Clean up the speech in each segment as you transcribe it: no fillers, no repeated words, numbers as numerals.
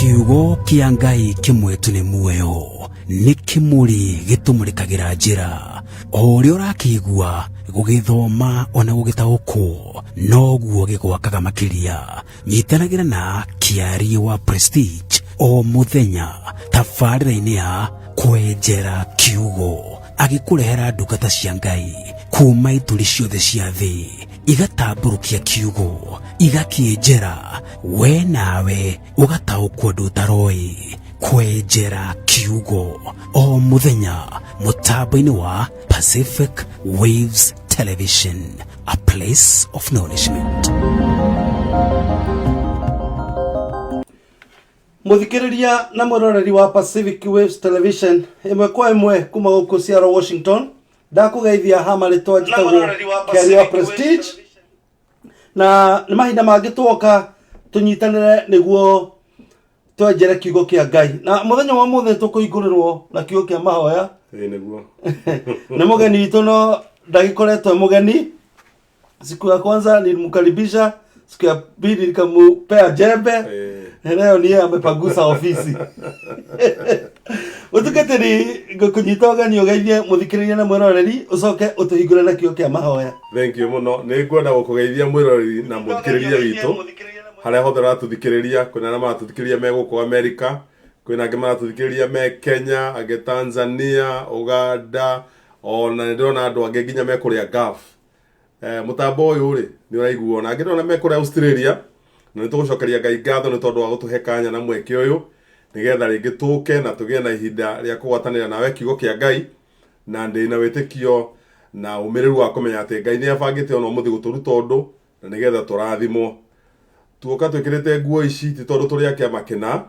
Kiugo kĩa Ngai kĩmwe tu nĩ muoyo, nĩ kĩmũrĩ gĩtũmũrĩkagĩra njĩra. O ũrĩa ũrakĩigua gũgĩthoma ona gũgĩtaũkwo, noguo gĩgwakaga makĩria. Nyitanagĩra na Kĩarie wa Prestige o mũthenya tabarĩra-inĩ ya Kwenjera Kiugo, agĩkũrehera ndungata cia Ngai kuma ituri ciothe cia thĩ, igatambũrũkia kiugo, igakĩenjera, we nawe ũgataũkwo ũndũ ũtaroĩ. Kwenjera Kiugo o mũthenya mũtambo-inĩ wa Pacific Waves Television, a place of nourishment. Mũthikĩrĩria na mwĩroreri wa Pacific Waves Television, ĩmwe kwa ĩmwe kuma gũkũ Seattle, Washington, ndakũgeithia ha marĩtwa, njĩtagwo Kĩaria wa Prestige, na nĩ mahinda mangĩ tuoka tũnyitanĩre nĩguo twenjere kiugo kĩa Ngai. Na mũthenya wa mũthĩ tũkũhingũrĩrwo na kiugo kĩa mahoya. Ĩĩ nĩguo. Nĩ mũgeni witũ, no ndagĩkoretwo e mũgeni. Siku ya kwanza nilimkaribisha, siku ya pili nikamupea jembe. Leo ni yeye amepagusa ofisi. Mũtungatĩri, ngũkũnyita ũgeni ũgeithie mũthikĩrĩria na mwĩroreri, ũcoke ũtũhingũre na kiugo kĩa mahoya. Thank you mũno. Nĩ ngwenda gũkũgeithia mwĩroreri na mũthikĩrĩria witũ harĩa hothe ũratũthikĩrĩria. Kwĩna arĩa maratũthikĩrĩria me gũkũ Amerika, kwĩna angĩ maratũthikĩrĩria me Kenya, angĩ Tanzania, Uganda, ona nĩ ndĩrona andũ angĩ nginya me kũrĩa Gulf. Mũtambo ũyũ rĩ nĩ ũraiguo, na angĩ ndĩrona me kũrĩa Australia, na nĩ tũgũcokeria Ngai ngatho nĩ tondũ wa gũtũhe kanya na mweke ũyũ nĩgetha rĩngĩ tũke na tũgĩe na ihinda rĩa kũgwatanĩra nawe kiugo kĩa Ngai. Na ndĩ na wĩtĩkio na ũmĩrĩru wa kũmenya atĩ Ngai nĩ abangĩte ona ũmũthĩ gũtũruta ũndũ na nĩgetha tũrathimwo. Tuoka twĩkĩrĩte nguo ici ti tondũ tũrĩ a kĩama kĩna,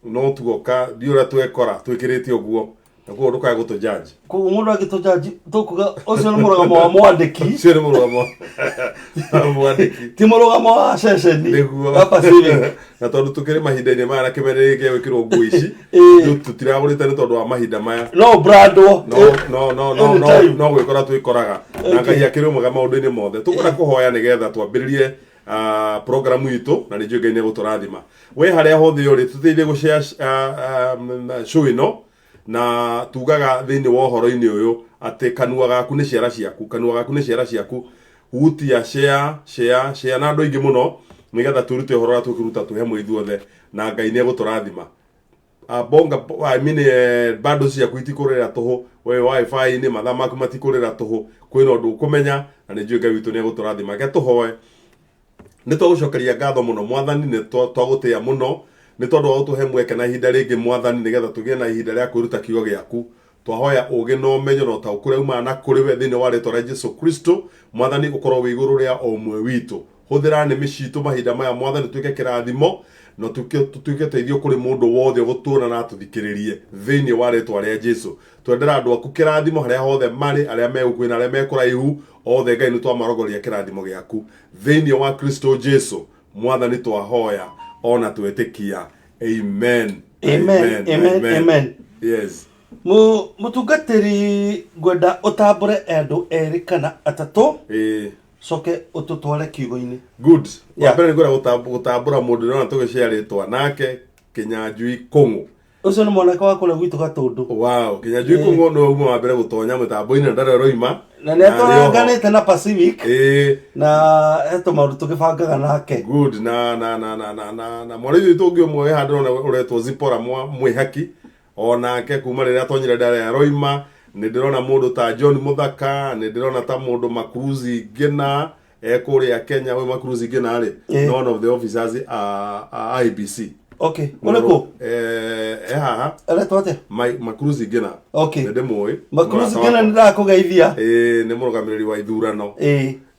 no tuoka ndiũ ũrĩa twekora twĩkĩrĩte ũguo, na koguo ndũkae gũtũ judge. Koguo mũndũ angĩtũ judge, tũkuga ũcio nĩ mũrũgamo wa mwandĩki. Ũcio nĩ mũrũgamo wa mwandĩki. Ti mũrũgamo wa ceceni Nĩguo. wa Pacific. Na tondũ tũkĩrĩ mahinda-inĩ maya na kĩmenyereri gĩa gwĩkĩrwo nguo ici, tũtiragũrĩte nĩ tondũ wa mahinda maya. No brandwo. No no no no no. Anytime. No gwĩkora twĩkoraga na Ngai akĩrĩ mwega maũndũ-inĩ mothe. Tũkwenda kũhoya nĩgetha twambĩrĩrie programu itũ, na nĩ njũĩ Ngai nĩ egũtũrathima. We harĩa hothe ũrĩ, tũteithie gũshare show ĩno, na tugaga thĩinĩ wa ũhoro-inĩ ũyũ atĩ kanua gaku nĩ ciara ciaku, kanua gaku nĩ ciara ciaku. Hutia share, share, share na andũ aingĩ mũno nĩgetha twĩrute ũhoro ũrĩa tũkĩruta twĩ hamwe ithuothe, na Ngai nĩ egũtũrathima. Bonga, I mean, bando ciaku itikũrĩra tũhũ, we wifi-inĩ mathaa maku matikũrĩra tũhũ, kwĩna ũndũ ũkũmenya, na nĩ njũĩ Ngai witũ nĩ egũtũrathima. Reke tũhoe. Nĩ twagũcokeria ngatho mũno Mwathani, nĩ twagũtĩĩa mũno nĩ tondũ wa gũtũhe mweke na ihinda rĩngĩ Mwathani, nĩgetha tũgĩe na ihinda rĩa kwĩruta kiugo gĩaku. Twahoya ũũgĩ na ũmenyo na ũtaũku ũrĩa umaga na kũrĩ we thĩinĩ wa rĩtwa rĩa Jesu Kristo. Mwathani, ũkorwo wĩ igũrũ rĩa o ũmwe witũ. Hũthĩra nĩmĩ citũ mahinda maya Mwathani, tuĩke kĩrathimo na tũtuĩke ũteithio kũrĩ mũndũ wothe ũgũtuona na atũthikĩrĩrie thĩinĩ wa rĩtwa rĩa Jesu. Twendera andũ aku kĩrathimo harĩa hothe marĩ, arĩa me gũkuhĩ na arĩa me kũraihu othe. Ngai, nĩ twamarogoria kĩrathimo gĩaku thĩinĩ wa Kristo Jesu. Mwathani, twahoya ona twetĩkia. Amen. Amen, amen, amen. Yes. Mũtungatĩri, ngwenda ũtambũre andũ erĩ kana atatũ, coke ũtũtware kiugo-inĩ. Good. Yeah. Wa mbere nĩ ngwenda gũtambũra mũndũ ndĩrona tũgĩshare rĩtwa nake, Kĩnyanjui Kũng'ũ. Ũcio nĩ mwanake wa kũrĩa gwitũ Gatũndũ. Wow, Kĩnyanjui Kũng'ũ nĩwe uma wa mbere gũtonya mũtambo-inĩ na ndarĩ ũroima. Na nĩ atũranganĩte na Pacific na he tũmaũndũ tũgĩbangaga nake. Good. Na mwana witũ ũngĩ ũmwe wĩ handũ ndĩrona ũretwo Zipora Mwĩhaki, onake kuma rĩrĩa atonyire ndarĩ aroima. Nĩ ndĩrona mũndũ ta John Mũthaka, nĩ ndĩrona ta mũndũ Makruzi Ngĩna e kũrĩa Kenya. Ũyũ Makruzi Ngĩna rĩ, nĩ one of the officers a IBC. Okay, ũrĩkũ? E haha. Aretwo atĩa? Makruzi Ngĩna. Nĩ ndĩmũĩ. Makruzi Ngĩna, nĩ ndakũgeithia. Nĩ mũrũgamĩrĩri wa ithurano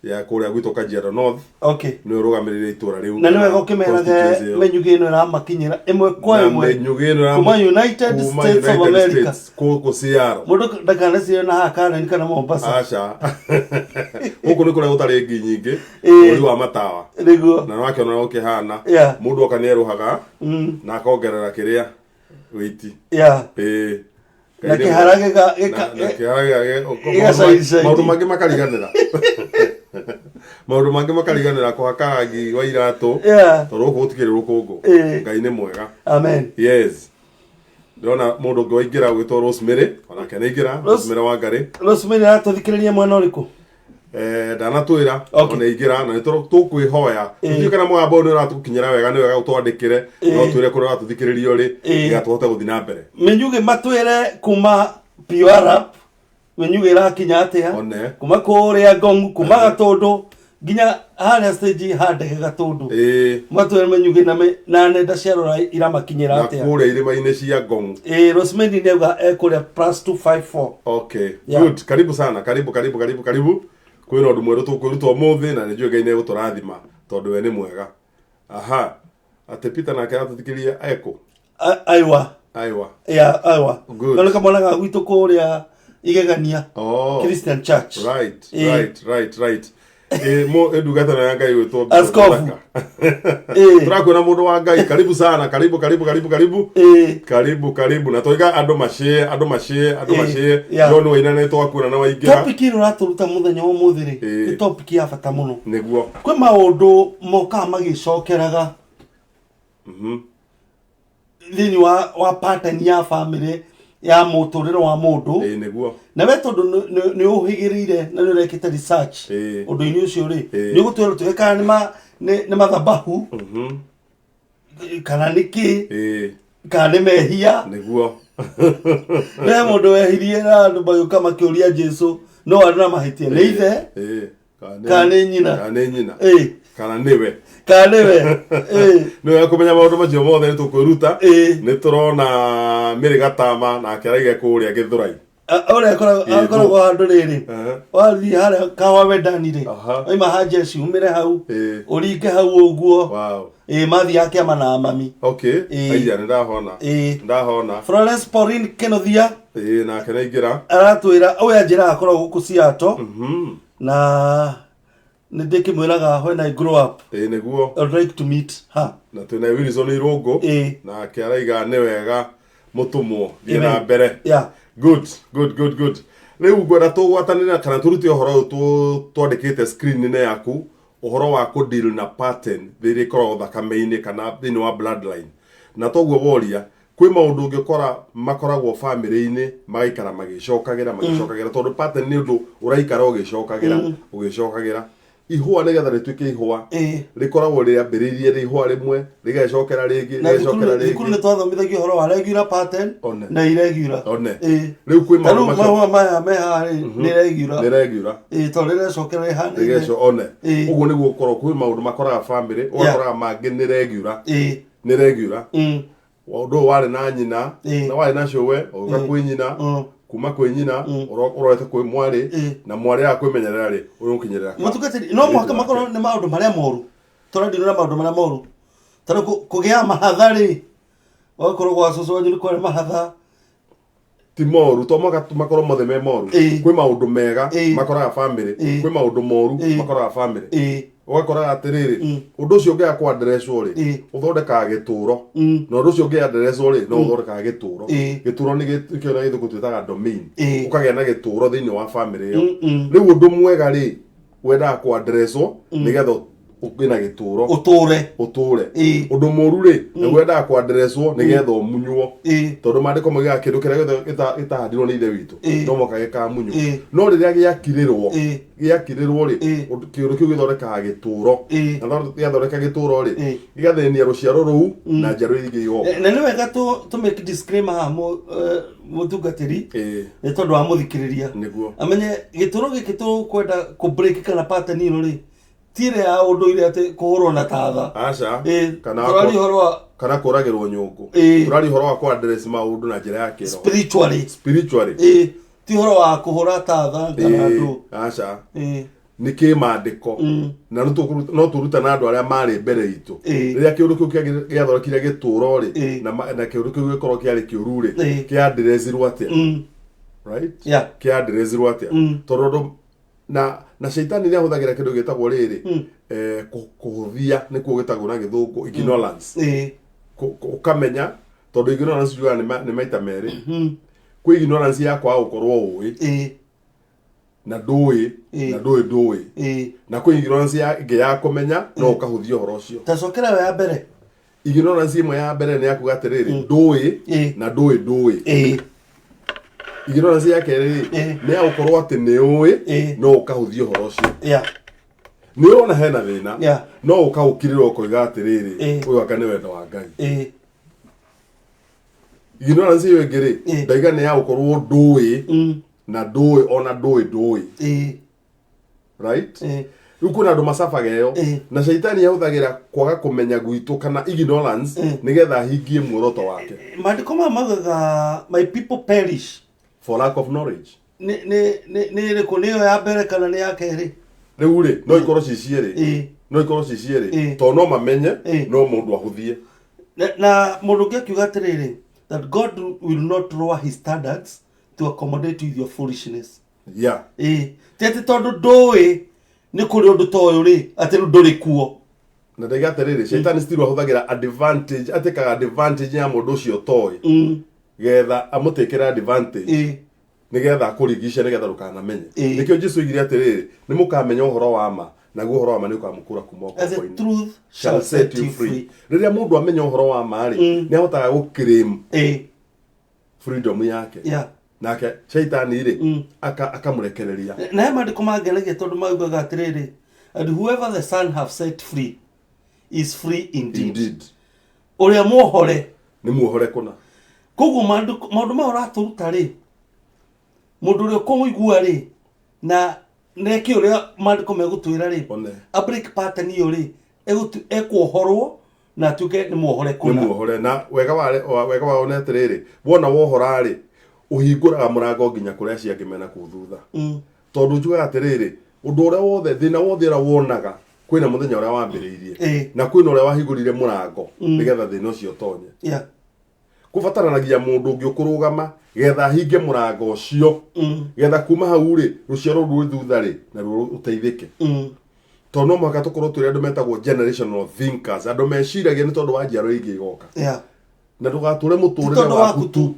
ya kũrĩa gwitũ Kajiado North. Nĩwe ũrũgamĩrĩire itũra rĩu. Na nĩ wega ũkĩmerage Constituency ĩyo. mĩnyugĩ ĩno ĩramakinyĩra ĩmwe kwa Na ĩmwe mĩnyugĩ ĩno kuma United kuma States of United America. States, gũkũ Seattle. Mũndũ ndakanecirie na haha Karen kana Mombasa. Aca, gũkũ nĩ kũrĩa gũtarĩ ngi nyingĩ, bũrũri wa matawa. Nĩguo. Na nĩwakĩona ũkĩhana. Mũndũ oka nĩ erũhaga na akongerera kĩrĩa wĩiti. Na kĩhara Na- na kĩhara gĩgacaicaithi. maũndũ mangĩ makariganĩra, maũndũ mangĩ makariganĩra, kũhaka rangi wa iratũ, tondũ gũkũ gũtikĩrĩ rũkũngũ. Ngai nĩ mwega. Amen. Yes, ndĩrona mũndũ ũngĩ waingĩra ũgĩtwo Rosemary, onake nĩ aingĩra. Rosemary Wangari. Rosemary aratũthikĩrĩria mwena ũrĩkũ? Ndanatwĩra. Ona aingĩra na nĩ tũkwĩhoya. Tũtiũĩ kana mũgambo ũyũ nĩ ũratũkinyĩra wega. Nĩ wega ũtwandĩkĩre, no twĩre kũrĩa ũratũthikĩrĩria ũrĩ, nĩgetha tũhote gũthiĩ na mbere. Mĩnyugĩ matwĩre kuma Piwarap, mĩnyugĩ ĩrakinya atĩa? One. Kuma kũrĩa Ngong, kuma Gatũndũ nginya harĩa stage ha ndege Gatũndũ. Matwĩre mĩnyugĩ na nenda cia rora iramakinyĩra Na atĩa. kũrĩa irĩma-inĩ cia Ngong. Rosemary nĩ auga ekũrĩa +254. Okay. Yeah. Good, karibu sana, karibu, karibu, karibu, karibu. Kwĩna ũndũ mwerũ tũkwĩruta ũmũthĩ na nĩ njũĩ Ngai nĩ egũtũrathima tondũ we nĩ mwega. Aha, atĩ Peter nake aratũthikĩrĩria ekũ? Aiwa. Aiwa. Ya, aiwa. Good. Kano kamwana ga gwitũ kũrĩa Igegania Oh. Christian Church. Right. Mo ndungata ya Ngai gwĩtwo Askofu. Tũrakuona, mũndũ wa Ngai, karibu sana, karibu, karibu, karibu, karibu. Karibu, karibu. Na toiga andũ macĩe, andũ macĩe, andũ macĩe. John Waina nĩ twakuona na waingĩra. Topic ĩno ũratũruta mũthenya wa ũmũthĩ rĩ, nĩ topic ya bata mũno. Nĩguo. Kwĩ maũndũ mokaga magĩcokeraga thĩinĩ wa pattern ya family, ya mũtũrĩre wa mũndũ. Nĩguo. Na we tondũ nĩ ũhĩgĩrĩire na nĩ ũrekĩte research ũndũ-inĩ ũcio rĩ, nĩ ũgũtwĩra tũge kana nĩ mathabahu, kana nĩ kĩ, kana nĩ mehia. Nĩguo. Nĩ mũndũ wehirie na andũ magĩũka makĩũria Jesu no arĩ na mahĩtia, nĩ ithe kana nĩ nyina? Kana nĩ nyina, kana nĩwe. Kana nĩwe. Nĩ wega kũmenya maũndũ macio mothe nĩ tũkwĩruta. Nĩ tũrona Mĩrĩ Gatama nake araiga kũrĩa Gĩthũrai. Ũrĩa akoragwo handũ rĩrĩ, wathiĩ harĩa kawa wendani rĩ, waima ha Jesu umĩre hau, ũringe hau ũguo. Mathiaga kĩama na mami. Aya, nĩ ndahona. Ndahona. Florence Pauline Kenothia. Nake nĩ aingĩra. Aratwĩra ũyũ anjĩraga akoragwo gũkũ Seattle, na nĩ ndĩkĩmwĩraga when I grow up Nĩguo. I would like to meet her. Na twĩna Wilson Irũngũ, nake araiga nĩ wega mũtũmwo, thiĩ na Amen. mbere. Good, good, good, good. Rĩu ngwenda tũgwatanĩre kana tũrute ũhoro ũyũ twandĩkĩte screen-inĩ yaku, ũhoro wa kũ deal na pattern ĩrĩa ĩkoragwo thakame-inĩ kana thĩinĩ wa bloodline. Na toguo woria, kwĩ maũndũ ũngĩkora makoragwo famĩlĩ-inĩ magaikara magĩcokagĩra, magĩcokagĩra, tondũ pattern nĩ ũndũ ũraikara ũgĩcokagĩra, ũgĩcokagĩra. Ihũa nĩgetha rĩtuĩke ihũa, rĩkoragwo rĩambĩrĩirie rĩ ihũa rĩmwe, rĩgecokera rĩngĩ, Na rĩgecokera thukuru nĩ rĩngĩ. twathomithagio ũhoro wa regular pattern One. na irregular. One. Rĩu kwĩ Ta maũndũ rĩu macio. mahũa maya me haha rĩ, nĩ regular. Nĩ regular. Tondũ rĩrecokera rĩhanaine. Rĩgeco one. Ũguo nĩguo ũkorwo kwĩ maũndũ makoraga famĩlĩ, ũgakoraga mangĩ nĩ regular. Nĩ regular. Ũndũ ũyũ warĩ na nyina, na warĩ na cũwe, ũgĩũka kwĩ nyina, kuma kwĩ nyina ũrorete kwĩ mwarĩ, na mwarĩ aga kwĩmenyerera rĩ, ũyũ ũkinyĩrĩra Mũtungatĩri, no mũhaka makorwo nĩ maũndũ marĩa moru tũrandiro na maũndũ marĩa moru, tondũ kũgĩa mahatha rĩ, ũgakorwo gwa cũcũ wanyu nĩ kwarĩ mahatha. Ti moru, to mũhaka makorwo mothe me moru. Kwĩ maũndũ mega makoraga famĩlĩ, kwĩ maũndũ moru makoraga famĩlĩ. Ũgakoraga atĩrĩrĩ, ũndũ ũcio ũngĩaga kwanderecwo rĩ, ũthondekaga gĩtũro, na ũndũ ũcio ũngĩanderecwo rĩ, no ũthondekaga gĩtũro. Gĩtũro nĩ kĩo na gĩthũngũ twĩtaga domain. Ũkagĩa na gĩtũro thĩinĩ wa famĩlĩ ĩyo. Rĩu ũndũ mwega rĩ, wendaga kwanderecwo nĩgetha wĩna gĩtũro Ũtũre. Ũtũre. Ũndũ mũru rĩ, nĩguo wendaga kwanderecwo nĩgetha ũmunywo, tondũ maandĩko moigaga kĩndũ kĩrĩa gĩothe gĩtahandirwo nĩ ithe witũ no mũhaka gĩkamunywo. No rĩrĩa gĩakirĩrwo, gĩakirĩrwo rĩ, kĩndũ kĩu gĩthondekaga gĩtũro, na gĩathondeka gĩtũro rĩ, gĩgathĩnia rũciaro rũu na njiaro iria ingĩ igoka. Na nĩ wega tũ make disclaimer haha, mũtungatĩri, nĩ tondũ wa mũthikĩrĩria amenye gĩtũro gĩkĩ tũkwenda kũ break kana pattern ĩno rĩ, ti ĩrĩa ya ũndũire atĩ kũhũrwo na tatha. Aca. Kana tũraria ũhoro wa kana kũragĩrwo nyũngũ. Tũraria ũhoro wa kũ-address maũndũ na njĩra ya kĩroho. Spiritually. Spiritually. Ti ũhoro wa kũhũra tatha kana andũ. Aca. Nĩ kĩmandĩko, na no tũrute na andũ arĩa marĩ mbere itũ, rĩrĩa kĩũndũ kĩu gĩathondekire gĩtũro rĩ, na kĩũndũ kĩu gĩkorwo kĩarĩ kĩũru rĩ, kĩandirezirwo atĩa? Right? Kĩandirezirwo atĩa? Tondũ andũ na caitani nĩ ahũthagĩra kĩndũ gĩtagwo rĩrĩ, kũhũthia, nĩkuo gĩtagwo na gĩthũngũ ignorance. Ũkamenya, tondũ ignorance njugaga nĩ maita merĩ. Kwĩ ignorance ya kwaga gũkorwo ũĩ na ndũĩ na ndũĩ ndũĩ, na kwĩ ignorance ya ĩngĩ ya kũmenya no ũkahũthia ũhoro ũcio. Tacokera yo ya mbere. Ignorance ĩmwe ya mbere nĩ ya kuga atĩrĩrĩ, ndũĩ na ndũĩ ndũĩ. Ignorance ya kerĩ rĩ, nĩ ya gũkorwo atĩ nĩ ũĩ no ũkahũthia ũhoro ũcio. Nĩ ũrona hena thĩna no ũkaũkirĩra ũkoiga atĩrĩrĩ, ũyũ anga nĩ wendo wa Ngai. Ignorance ĩyo ĩngĩ rĩ, ndaiga nĩ ya gũkorwo ndũĩ na ndũĩ ona ndũĩ ndũĩ. Right, rĩu kwĩna andũ macabaga ĩyo na caitani ahũthagĩra kwaga kũmenya gwitũ kana ignorance nĩgetha ahingie muoroto wake. Maandĩko maya maugaga, "My people perish for lack of knowledge." Nĩ ĩrĩkũ? Nĩ ĩyo ya mbere kana nĩ ya kerĩ? Rĩu rĩ, no ikorwo ci cierĩ. No ikorwo ci cierĩ tondũ no mamenye no mũndũ ahũthie. Na mũndũ ũngĩ akiuga atĩrĩrĩ, that God will not lower his standards to accommodate with your foolishness. Ti atĩ tondũ ndũĩ nĩ kũrĩ ũndũ ta ũyũ rĩ, atĩ rĩu ndũrĩ kuo. Na ndaiga atĩrĩrĩ, caitani still ahũthagĩra advantage, atĩkaga advantage ya mũndũ ũcio ũtoĩ getha amũtĩkĩre advantage nĩgetha akũrigice, nĩgetha ndũkanamenye. Nĩkĩo Jesu oigire atĩrĩrĩ, nĩ mũkamenya ũhoro wa ma, naguo ũhoro wa ma nĩ ũkamũkũra kuma As the ũkombo-inĩ. truth shall set you free. Rĩrĩa mũndũ amenya ũhoro wa ma rĩ, nĩ ahotaga gũ claim freedom yake. Nake caitani rĩ, akamũrekereria. Na he maandĩko mangenagia tondũ maugaga atĩrĩrĩ, "And whoever the Son have set free is free indeed." Indeed. Ũrĩa muohore nĩ muohore kũna. Koguo maũndũ maya ũratũruta rĩ, mũndũ ũrĩa ũkũigua rĩ na neke ũrĩa maandĩko megũtwĩra rĩ, One. a break pattern ĩyo rĩ, ekuohorwo na atuĩke nĩ muohore nĩ kũna. Muohore. Na wega wao nĩ atĩrĩrĩ, wona wohora rĩ, ũhingũraga mũrango nginya kũrĩa acio angĩ mena kũu thutha, tondũ njugaga atĩrĩrĩ, ũndũ ũrĩa wothe, thĩna wothe ũrĩa wonaga, kwĩna mũthenya ũrĩa wambĩrĩirie na kwĩna ũrĩa wahingũrire mũrango nĩgetha thĩna ũcio ũtonye. Kũbataranagia mũndũ ũngĩ ũkũrũgama getha ahinge mũrango ũcio, getha kuma hau rĩ, rũciaro rũu rwĩ thutha rĩ naruo rũteithĩke, tondũ no mũhaka tũkorwo tũrĩ andũ metagwo generational thinkers, andũ meciragia nĩ tondũ wa njiaro ingĩ igoka, na ndũgatũre Ti mũtũrĩre tondũ waku waku tu tu.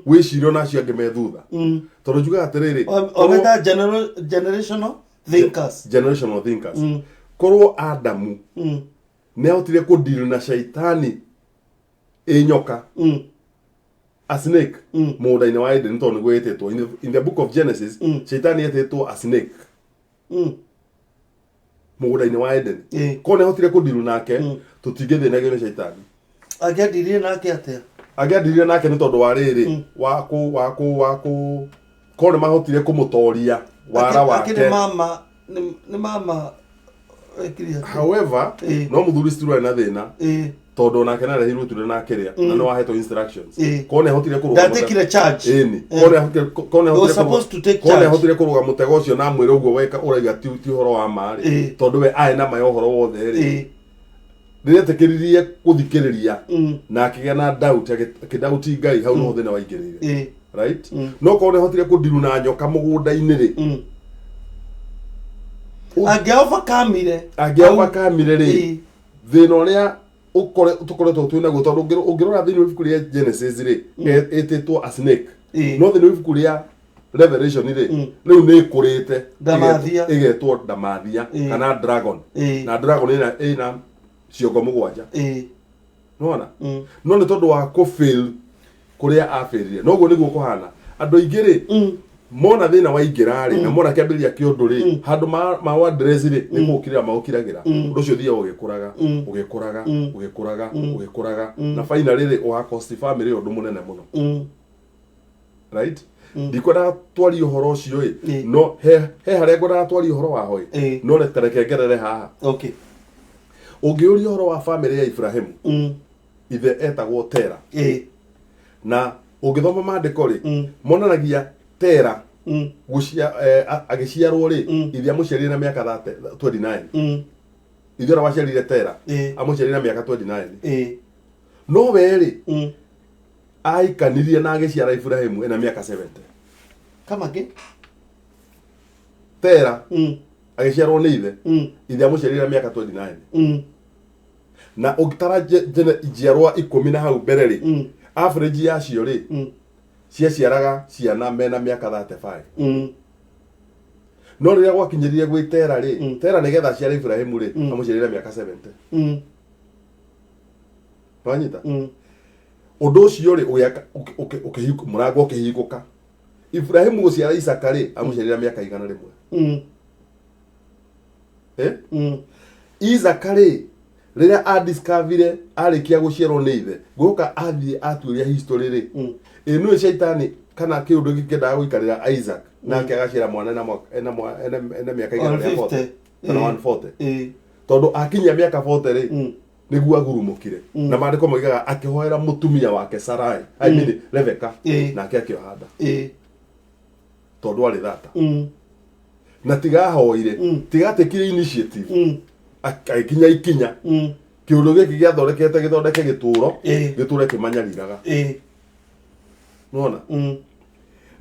Wĩcirie ona acio angĩ me thutha, tondũ njugaga atĩrĩrĩ, O meta generational thinkers. Generational thinkers. Korwo Adamu nĩ ahotire kũdeal na caitani ĩ nyoka, a snake, mũgũnda-inĩ wa Eden, tondũ nĩguo ĩtĩtwo in the book of Genesis, caitani etĩtwo a snake mũgũnda-inĩ wa Eden. Korwo nĩ ahotire kũdeal nake, tũtingĩthĩnagio nĩ caitani. Angĩandirie nake atĩa? Angĩandirire nake nĩ tondũ wa rĩrĩ, wa kũ wa kũ wa kũ korwo nĩ mahotire kũmũtoria wara Akĩrĩ wake. Mama nĩ mama ekire atĩa? However, no mũthuri still arĩ na thĩna, tondũ onake nĩarehirwo itunda na akĩrĩa na nĩ wahetwo instructions. Korwo nĩ ahotire kũrũga Ndatekire charge. Ĩni. Korwo nĩ korwo nĩ He was ahotire supposed to take korwo nĩ charge. ahotire kũrũga mũtego ũcio na amwĩre ũguo weka ũraiga ti ũhoro wa ma rĩ, tondũ we arĩ na ma ya ũhoro wothe rĩ, rĩrĩa etĩkĩririe gũthikĩrĩria na akĩgĩa na doubt, akĩdoubt Ngai, hau noho thĩna waingĩrĩire. Right, no korwo nĩ ahotire kũdeal na nyoka mũgũnda-inĩ rĩ, Angĩovercomire. Angĩovercomire rĩ, thĩna ũrĩa tũkoretwo twĩ naguo, tondũ ũngĩrora thĩinĩ wa ibuku rĩa Genesis rĩ, ĩtĩtwo a snake, no thĩinĩ wa ibuku rĩa Revelation rĩ, rĩu nĩ ĩkũrĩte. Ndamathia. Ĩgetwo ndamathia kana dragon. Na dragon ĩna ciongo 7. Nona no nĩ tondũ wa kũfail kũrĩa abĩrire, noguo nĩguo kũhana andũ aingĩ rĩ, mona thĩna waingĩra rĩ, na mona kĩambĩrĩria kĩa ũndũ rĩ, handũ ma address rĩ, nĩ kũũkirĩra maũkiragĩra. Ũndũ ũcio ũthiaga ũgĩkũraga, ũgĩkũraga, ũgĩkũraga, ũgĩkũraga, na finally rĩ, ũgacost family ũndũ mũnene mũno. Right, ndikwendaga twarie ũhoro ũcio ĩ, no he harĩa ngwendaga twarie ũhoro waho ĩ, no reke ngerere haha. Ũngĩũria ũhoro wa family ya Ibrahimu, ithe etagwo Tera. Na ũngĩthoma maandĩko rĩ, monanagia Tera agĩciarwo rĩ, ithe amũciarire na mĩaka 29. Ithe ũrĩa waciarire Tera amũciarire na mĩaka 29. No we rĩ, aikanirie na agĩciara Ibrahimu ena mĩaka 70. Come again. Tera agĩciarwo nĩ ithe, ithe amũciarire na mĩaka 29. Na ũngĩtara njiarwa 10 na hau mbere rĩ, average yacio rĩ, Ciaciaraga ciana mena mĩaka 35. No rĩrĩa gwakinyĩrire gwĩ Tera rĩ, Tera nĩgetha aciare Ibrahimu rĩ, amũciarire mĩaka 70. Wanyita? Ũndũ ũcio rĩ, ũgĩaka mũrango ũkĩhingũka. Ibrahimu gũciara Isaka rĩ, amũciarire mĩaka 100. Eh? Isaka rĩ, rĩrĩa adiscoverire arĩkia gũciarwo nĩ ithe, ngũka athiĩ atuĩria history rĩ, ĩ nĩwe caitani kana kĩũndũ gĩkĩendaga gũikarĩra Isaac, nake agaciara mwana ena mĩaka 140 kana 140. Tondũ akinyia mĩaka 40 rĩ, nĩguo agurumũkire. Na maandĩko moigaga akĩhoera mũtumia wake Sarai, I mean Rebeka, nake akĩoha nda. Tondũ arĩ thata. Na tiga ahoire, tiga atekire initiative, agĩkinya ikinya, kĩũndũ gĩkĩ gĩathondekete gĩthondeke gĩtũro, gĩtũre kĩmanyariraga. Nĩwona?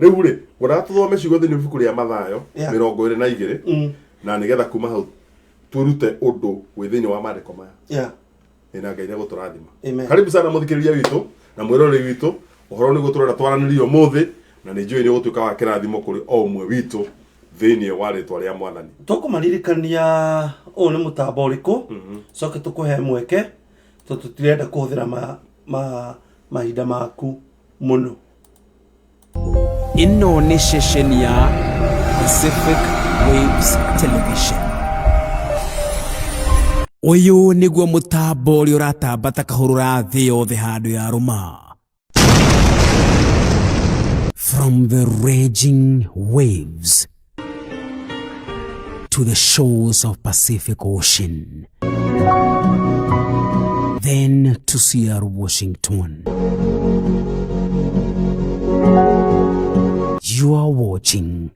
Rĩu rĩ, ngwendaga tũthome ciugo thĩinĩ wa ibuku rĩa Mathayo 22, na nĩgetha kuma hau twĩrute ũndũ wĩ thĩinĩ wa maandĩko maya. Ĩ na Ngai nĩegũtũrathima. Amen. Karibu sana mũthikĩrĩria witũ na mwĩroreri witũ. Ũhoro nĩguo tũrenda twaranĩrie ũmũthĩ, na nĩ njũĩ nĩ ũgũtuĩka wa kĩrathimo kũrĩ o ũmwe witũ thĩinĩ wa rĩtwa rĩa Mwathani. Tũkũmaririkania ũyũ nĩ mũtambo ũrĩkũ, coke tũkũhe mweke tondũ tũtirenda kũhũthĩra mahinda maku mũno. Ĩno nĩ ceceni ya Pacific Waves Television. Ũyũ nĩguo mũtambo ũrĩa ũratamba ta kahũrũra thĩ yothe handũ ya rũma. From the raging waves to the shores of Pacific Ocean, then to Seattle, Washington. You are watching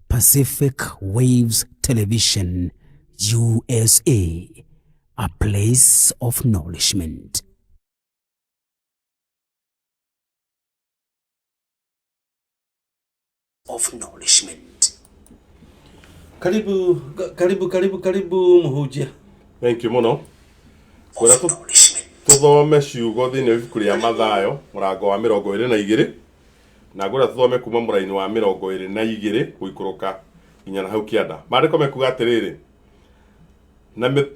Pacific Waves Television, USA, a place of nourishment. Of nourishment. Karibu, karibu, karibu, karibu mũhunjia. Thank you mũno. Ngwenda tũthome ciugo thĩinĩ wa ibuku rĩa Mathayo mũrango wa 22, na ngwenda tũthome kuma mũraini wa 22 gũikũrũka nginya na hau kĩanda. Maandĩko mekuga atĩrĩrĩ,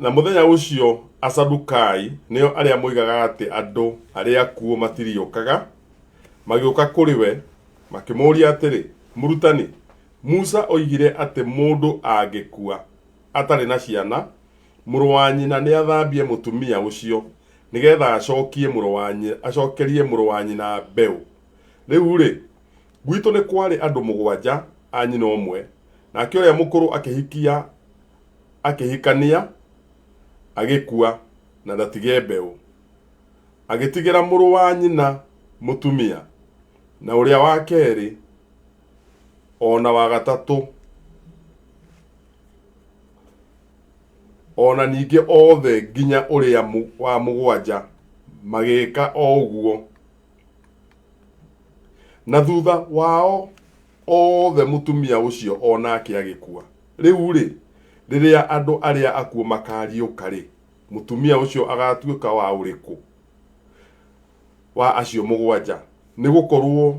na mũthenya ũcio Asadukai, nĩo arĩa moigaga atĩ andũ arĩa akuũ matiriũkaga, magĩũka kũrĩ we makĩmũũria atĩrĩ, Mũrutani, Musa oigire atĩ mũndũ angĩkua atarĩ na ciana, mũrũ wa nyina nĩathambie mũtumia ũcio, nĩgetha acokie mũrũ wa acokerie mũrũ wa nyina mbeũ. Rĩu rĩ, gwitũ nĩ kwarĩ andũ 7 a nyina ũmwe, nake ũrĩa mũkũrũ akĩhikania, agĩkua na ndatige mbeũ. Agĩtigĩra mũrũ wa nyina mũtumia, na ũrĩa wa kerĩ ona wa gatatũ, ona ningĩ othe nginya ũrĩa wa 7 magĩka o ũguo. Na thutha wao othe mũtumia ũcio onake agĩkua. Rĩu rĩ, rĩrĩa andũ arĩa akuũ makariũka rĩ, mũtumia ũcio agatuĩka wa ũrĩkũ wa acio 7? Nĩ gũkorwo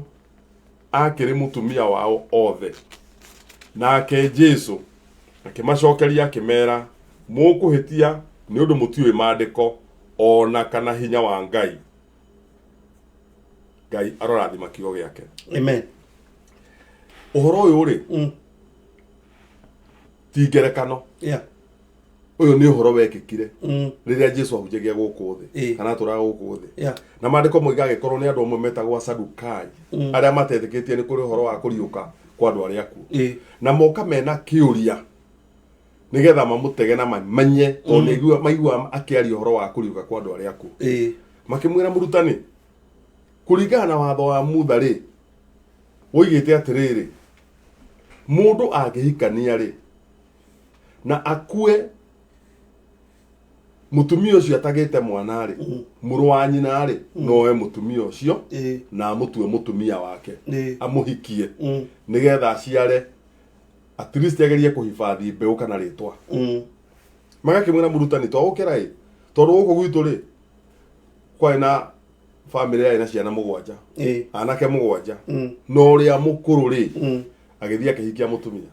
akĩrĩ mũtumia wao othe. Nake Jesũ akĩmacokeria akĩmera, mũkũhĩtia nĩ ũndũ mũtiũĩ maandĩko ona kana hinya wa Ngai. Ngai arorathima kiugo gĩake. Amen. Ũhoro ũyũ rĩ, ti ngerekano. Ũyũ nĩ ũhoro wekĩkire rĩrĩa Jesũ ahunjagia gũkũ thĩ, kana atũraga gũkũ thĩ. Na maandĩko moiga agĩkorwo nĩ andũ amwe metagwo Asadukai, arĩa matetĩkĩtie nĩ kũrĩ ũhoro wa kũriũka kwa andũ arĩa akuũ. Na moka mena kĩũria nĩgetha mamũtege na mamenye, tondũ maigua akĩaria ũhoro wa kũriũka kwa andũ arĩa akuũ. Makĩmwĩra, mũrutani, kũringana na watho wa Mutha rĩ, woigĩte atĩrĩrĩ, mũndũ angĩhikania rĩ, na akue mũtumia ũcio atagĩte mwana rĩ, mũrũ wa nyina rĩ, no oe mũtumia ũcio na amũtue mũtumia wake, amũhikie, nĩgetha aciare, at least agerie kũhifadhi mbeũ kana rĩtwa. Magakĩmwĩra, mũrutani, twagũkĩra ĩ, tondũ gũkũ gwitũ rĩ, kwarĩ na Bamĩrĩ yarĩ na ciana mũgwanja, anake mũgwanja, na ũrĩa mũkũrũ rĩ, agĩthiĩ akĩhikia mũtumia,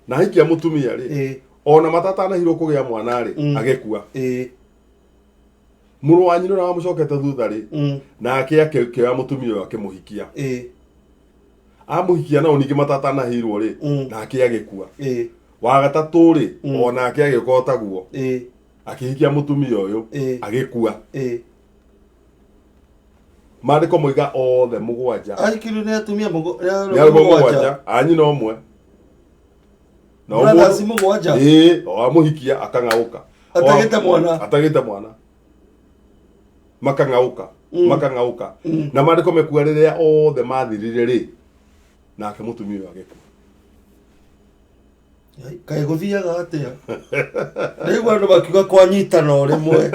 na ahikia mũtumia rĩ, ona matatanahirwo kũgĩa mwana rĩ, agĩkua. Mũrũ wa nyina ũrĩa wamũcokete thutha rĩ, nake akĩoya mũtumia ũyũ akĩmũhikia. Amũhikia nao ningĩ matatanahirwo rĩ, nake agĩkua. Wa gatatũ rĩ, onake agĩũka o taguo, akĩhikia mũtumia ũyũ, agĩkua. Maandĩko moiga othe mũgwanja Ahikirio nĩ atumia nĩ nĩ arũme arũme mũgwanja. mũgwanja a nyina ũmwe. Na o Brothers mũndũ- mũgwanja. Ĩĩ, o amũhikia akang'aũka. Atagĩte mwana. Atagĩte mwana, makang'aũka, makang'aũka. Na maandĩko mekuga rĩrĩa othe mathirire rĩ, nake mũtumia ũyũ agĩkua. Kaĩ gũthiaga atĩa? Ndaigua andũ makiuga kwanyitana o rĩmwe.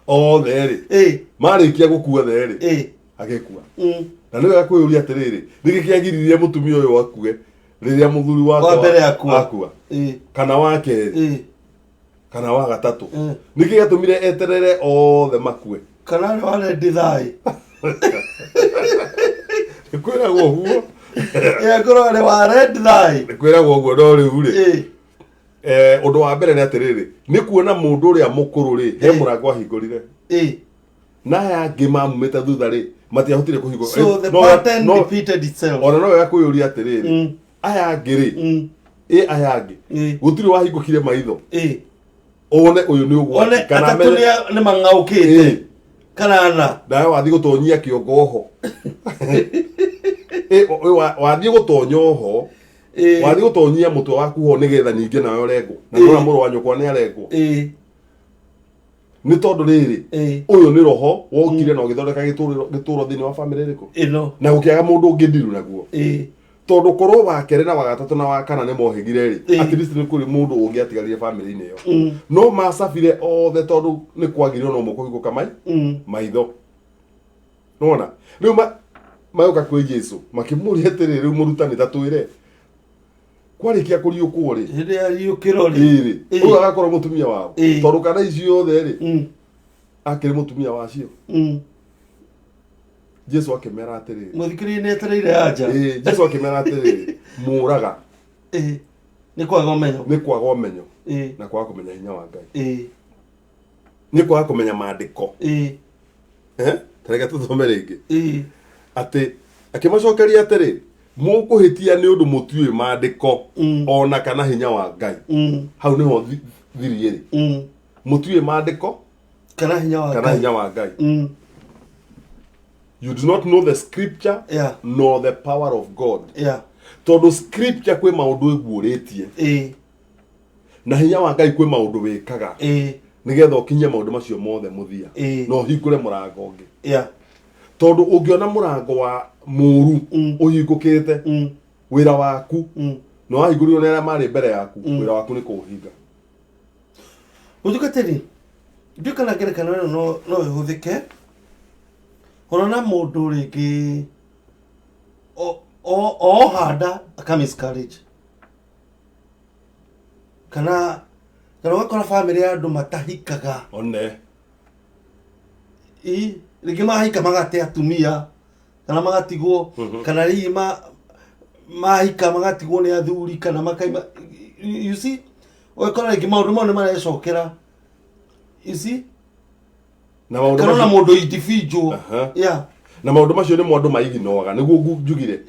Othe rĩ, marĩkia gũkua the rĩ, agĩkua. Na nĩ wega kwĩyũria atĩrĩrĩ, nĩkĩ kĩagiririe mũtumia ũyũ akue rĩrĩa mũthuri wake Wa mbere akua. akua, kana wa kerĩ, kana wa gatatũ? Nĩkĩ gĩatũmire eterere othe makue? Kana arĩ wa rendi thai. Nĩ kwĩragwo ũguo. Ngorwo arĩ wa rendi thai. Nĩ kwĩragwo ũguo, no rĩu rĩ, ũndũ wa mbere nĩ atĩrĩrĩ, nĩ kuona mũndũ ũrĩa mũkũrũ rĩ, he mũrango ahingũrire, na aya angĩ mamumĩte thutha rĩ, matiahotire kũhingũra. So the pattern repeated itself. Ona no wega kwĩyũria atĩrĩrĩ, aya angĩ rĩ, ĩ aya angĩ, gũtirĩ wahingũkire maitho one ũyũ nĩ ũgwati, One kana atatũ amenye nĩ mang'aũkĩte kana ana. Nawe wathiĩ gũtonyia kĩongo ho. Ĩ, wathiĩ gũtonya oho, wathiĩ gũtonyia mũtwe waku ho nĩgetha ningĩ nawe ũrengwo, na nona mũrũ wa nyũkwa nĩ arengwo, nĩ tondũ rĩrĩ, ũyũ nĩ roho wokire na ũgĩthondeka gĩtũro thĩinĩ wa bamĩrĩ ĩrĩkũ, Ĩno. Na gũkĩaga mũndũ ũngĩ ndiru naguo, tondũ korwo wa kerĩ na wa gatatũ na wa kana nĩ mohĩgire rĩ, at least nĩ kũrĩ mũndũ ũngĩ atigarire bamĩrĩ-inĩ ĩyo. No macabire othe tondũ nĩ kwagire ona ũmwe kũhingũka mai maitho. Nona rĩu magĩũka kwĩ Jesu makĩmũria atĩrĩ, rĩu mũrutani, ta twĩre, kwarĩkia kũriũkwo rĩ, Hĩndĩ ya riũkĩro rĩ, ĩrĩ ũyũ agakorwo mũtumia wao, tondũ kana icio othe rĩ, akĩrĩ mũtumia wacio? Jesu akĩmera atĩrĩrĩ, Mũthikĩrĩria nĩ etereire anja. Ĩĩ, Jesu akĩmera atĩrĩrĩ, mũraga Nĩ kwaga ũmenyo. Nĩ kwaga ũmenyo na kwaga kũmenya hinya wa Ngai, nĩ kwaga kũmenya maandĩko. Eh? Ta reke tũthome rĩngĩ, atĩ akĩmacokeria atĩrĩ, mũkũhĩtia nĩ ũndũ mũtiũĩ maandĩko ona kana hinya wa Ngai. Hau nĩho thiri ĩrĩ. Mũtiũĩ maandĩko kana hinya wa kana Ngai. Hinya wa Ngai. You do not know the scripture nor the power of God, tondũ scripture kwĩ maũndũ ĩguũrĩtie, na hinya wa Ngai kwĩ maũndũ wĩkaga nĩgetha ũkinyie maũndũ macio mothe mũthia na ũhingũre mũrango ũngĩ, tondũ ũngĩona mũrango wa mũru ũhingũkĩte, wĩra waku, na wahingũrirwo nĩ arĩa marĩ mbere yaku, wĩra waku nĩ kũũhinga. Mũtungatĩri, ndiũ kana ngerekano ĩno no ĩhũthĩke ũrona mũndũ rĩngĩ o handa aka miscarriage, kana ũgakora bamĩrĩ ya andũ matahikaga. One. Ĩ, rĩngĩ mahika magate atumia kana magatigwo, kana hihi mahika magatigwo nĩ athuri kana makaima. You see, ũgakora rĩngĩ maũndũ mau nĩ marecokera, you see? Na maũndũ Kana ona macio mũndũ individual. Na maũndũ macio nĩmo andũ maiginoaga, nĩguo njugire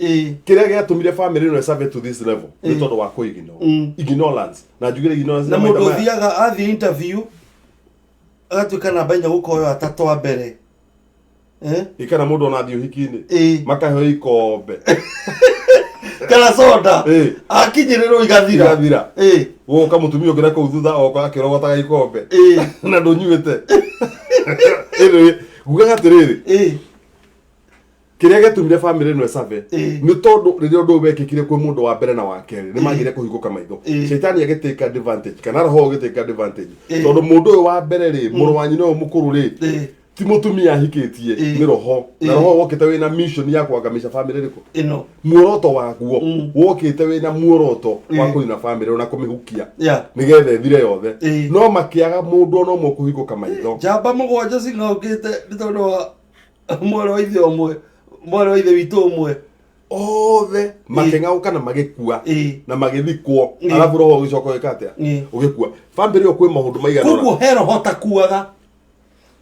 kĩrĩa gĩatũmire family ĩno ĩsave to this level nĩ tondũ wa kũignore, ignorance, na njugire ignorance Na nĩ maita mũndũ maya. ũthiaga athiĩ interview agatuĩka namba inya gũkoyo atatũ a mbere. Eh? Ĩ, kana mũndũ ona athiĩ ũhiki-inĩ, makaheo ikombe Kana soda, akinyĩrĩrwo igathira. Igathira. Gũka mũtumia ũngĩ na kũu thutha oka akĩrogotaga ikombe na ndũnyuĩte. Anyway, ngugaga atĩrĩrĩ, kĩrĩa gĩatũmire family ĩno ĩsave nĩ tondũ rĩrĩa ũndũ ũyũ wekĩkire kwĩ mũndũ wa mbere na wa kerĩ, nĩ magire kũhingũka maitho. Shaitani agĩtake advantage, kana roho ũgĩtake advantage, tondũ mũndũ ũyũ wa mbere rĩ, mũrũ wa nyina ũyũ mũkũrũ rĩ, Ti mũtumia ahikĩtie. Nĩ roho na roho wokĩte wĩna mission ya kwangamisha family ĩrĩkũ? Ĩno. Muoroto waguo wokĩte wĩna muoroto wa kũnina family ona kũmĩhukia nĩgetha ĩthire yothe. No makĩaga mũndũ ona ũmwe kũhingũka maitho. Njamba mũgwanja cing'aũkĩte nĩ tondũ wa mwarĩ wa ithe ũmwe, mwarĩ wa ithe witũ ũmwe. Othe makĩng'aũka na magĩkua na magĩthikwo. Arabu roho ũgĩcoka ũgĩka atĩa? Ũgĩkua family ĩyo. Kwĩ maũndũ maigana ũna. Koguo he roho takuaga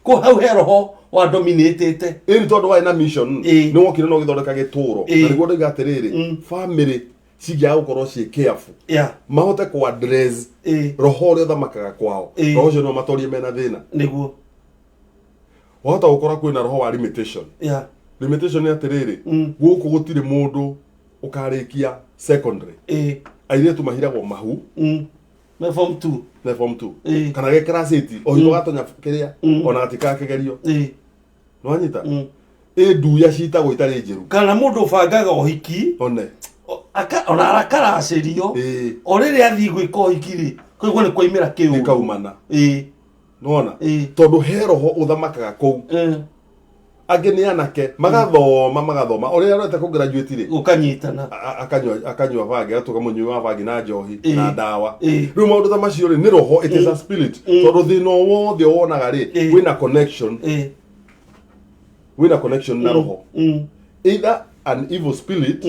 ko hau, he roho wa dominatĩte. Ĩni tondũ warĩ na mission. Nĩ wokire na ũgĩthondeka gĩtũro. Na nĩguo ndoiga atĩrĩrĩ, family cingĩaga gũkorwo ciĩ careful mahote kũ address roho ũrĩa ũthamakaga kwao, roho ũcio no matorie mena thĩna. Wahota gũkora kwĩna roho wa limitation. Limitation nĩ atĩrĩrĩ, gũkũ gũtirĩ mũndũ ũkarĩkia secondary. Airĩtu mahiragwo mahu. Me form 2. Na form 2. Kana ge class 8 o hingo gatonya kĩrĩa ona gatikaga kĩgerio. Nĩwanyita? Ĩ nduya citagwo itarĩ njĩru. Kana mũndũ ũbangaga ũhiki one ona arakaracĩrio. O rĩrĩa athiĩ gwĩka ũhiki rĩ, koguo nĩ kwaimĩra kĩũndũ. Ĩkaumana. Nĩwona? Tondũ he roho ũthamakaga kũu. Angĩ nĩ anake magathoma magathoma o rĩrĩa arorete kũ graduate rĩ, gũkanyitana. Akanyua bangi, agatuĩka mũnyui wa bangi na njohi na ndawa. Rĩu maũndũ ta macio rĩ, nĩ roho, it is a spirit, tondũ thĩna o wothe wonaga rĩ, wĩna connection, wĩna connection na roho, either an evil spirit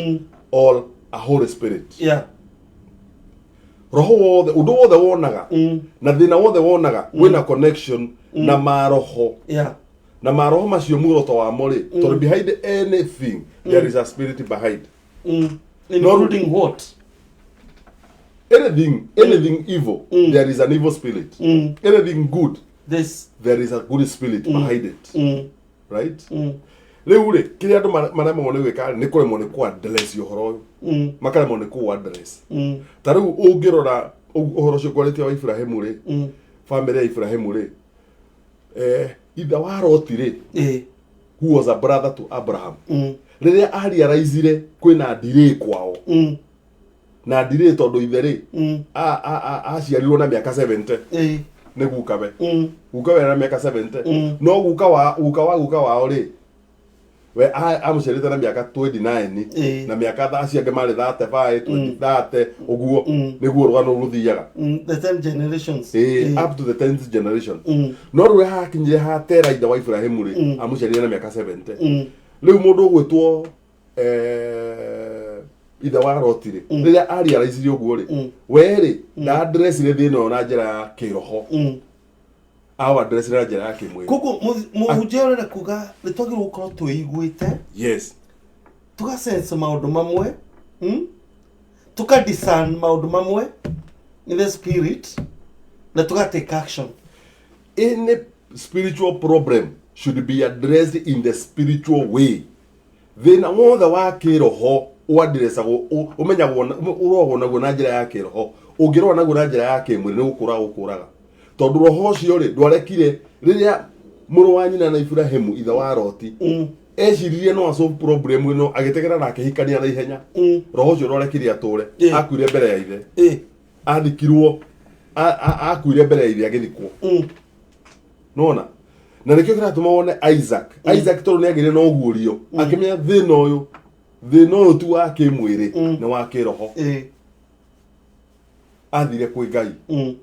or a holy spirit. Roho wothe, ũndũ wothe wonaga na thĩna wothe wonaga wĩna connection na maroho. Na maroho macio muoroto wamo rĩ, tondũ behind anything there is a spirit behind. Including what? Anything, anything evil, there is an evil spirit. Anything good, this there is a good spirit behind it. Right? Rĩu rĩ, kĩrĩa andũ maremagwo nĩ gwĩka rĩ, nĩ kũremwo nĩ kũ address ũhoro ũyũ. Makaremwo nĩ kũ address. Ta rĩu ũngĩrora ũhoro ũcio ngwarĩtie wa Ibrahĩmu rĩ, family ya Ibrahĩmu rĩ, ithe wa Loti rĩ, who was a brother to Abraham, rĩrĩa arealizire kwĩna delay kwao, na delay tondũ ithe rĩ, aciarirwo na mĩaka 70. Nĩ gukawe. Gukawe na mĩaka 70. No guka wa guka wa guka wao rĩ, we amũciarĩte na mĩaka 29. Na mĩaka acio angĩ marĩ 35, 20, 30 ũguo. Nĩguo rũgano rũthiaga. The 10 generations. Up to the 10th generation. No rĩu hakinyire hatera ithe wa Ibrahimu rĩ, amũciarire na mĩaka 70. Rĩu mũndũ ũgwĩtwo ithe wa Loti rĩ, rĩrĩa arealizire ũguo rĩ, we rĩ ndaaddressire thĩna ũyũ na njĩra ya kĩroho, awaddressire na njĩra ya kĩmwĩrĩ. Koguo mũhunjia ũrenda kuga nĩ twagĩrĩirwo gũkorwo twĩiguĩte, tũgasense maũndũ mamwe, Tuka discern maũndũ mamwe in the spirit na tuga take action. Any spiritual problem should be addressed in the spiritual way. Thĩna wothe wa kĩroho ũaddressagwo, ũmenyagwo ũroragwo naguo na njĩra ya kĩroho. Ũngĩrora naguo na njĩra ya kĩmwĩrĩ, nĩ gũkũraga gũkũraga, tondũ roho ũcio rĩ, ndwarekire rĩrĩa mũrũ wa nyina na Iburahĩmu, ithe wa Loti, eciririe no asolve problem ĩno, agĩtegera na akĩhikania na ihenya. Roho ũcio ndwarekire atũre. Akuire mbere ya ithe. Athikirwo, akuire mbere ya ithe agĩthikwo. Nona na nĩkĩo kĩratũma wone Isaac, Isaac tondũ nĩ agĩire na ũguũrio, akĩmenya thĩna ũyũ, thĩna ũyũ ti wa kĩmwĩrĩ, nĩ wa kĩroho. Athire kwĩ Ngai.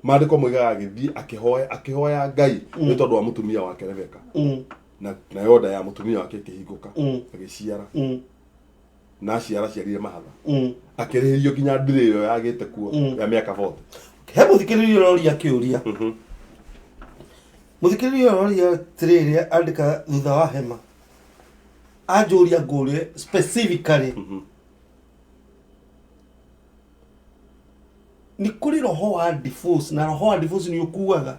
Maandĩko moigaga agĩthiĩ akĩhoya, akĩhoya Ngai nĩ tondũ wa mũtumia wake Rebeka. Na nayo nda ya mũtumia wake ĩkĩhingũka, agĩciara. Na aciara, ciarire mahatha. Akĩrĩhĩrio nginya ndirĩ ĩyo yagĩte kuo ya mĩaka 40. He mũthikĩrĩria ũroria kĩũria. Mũthikĩrĩria ũroria atĩrĩrĩ, andĩka thutha wa hema, anjũria ngũrie specifically, nĩ kũrĩ roho wa divorce, na roho wa divorce nĩ ũkuaga?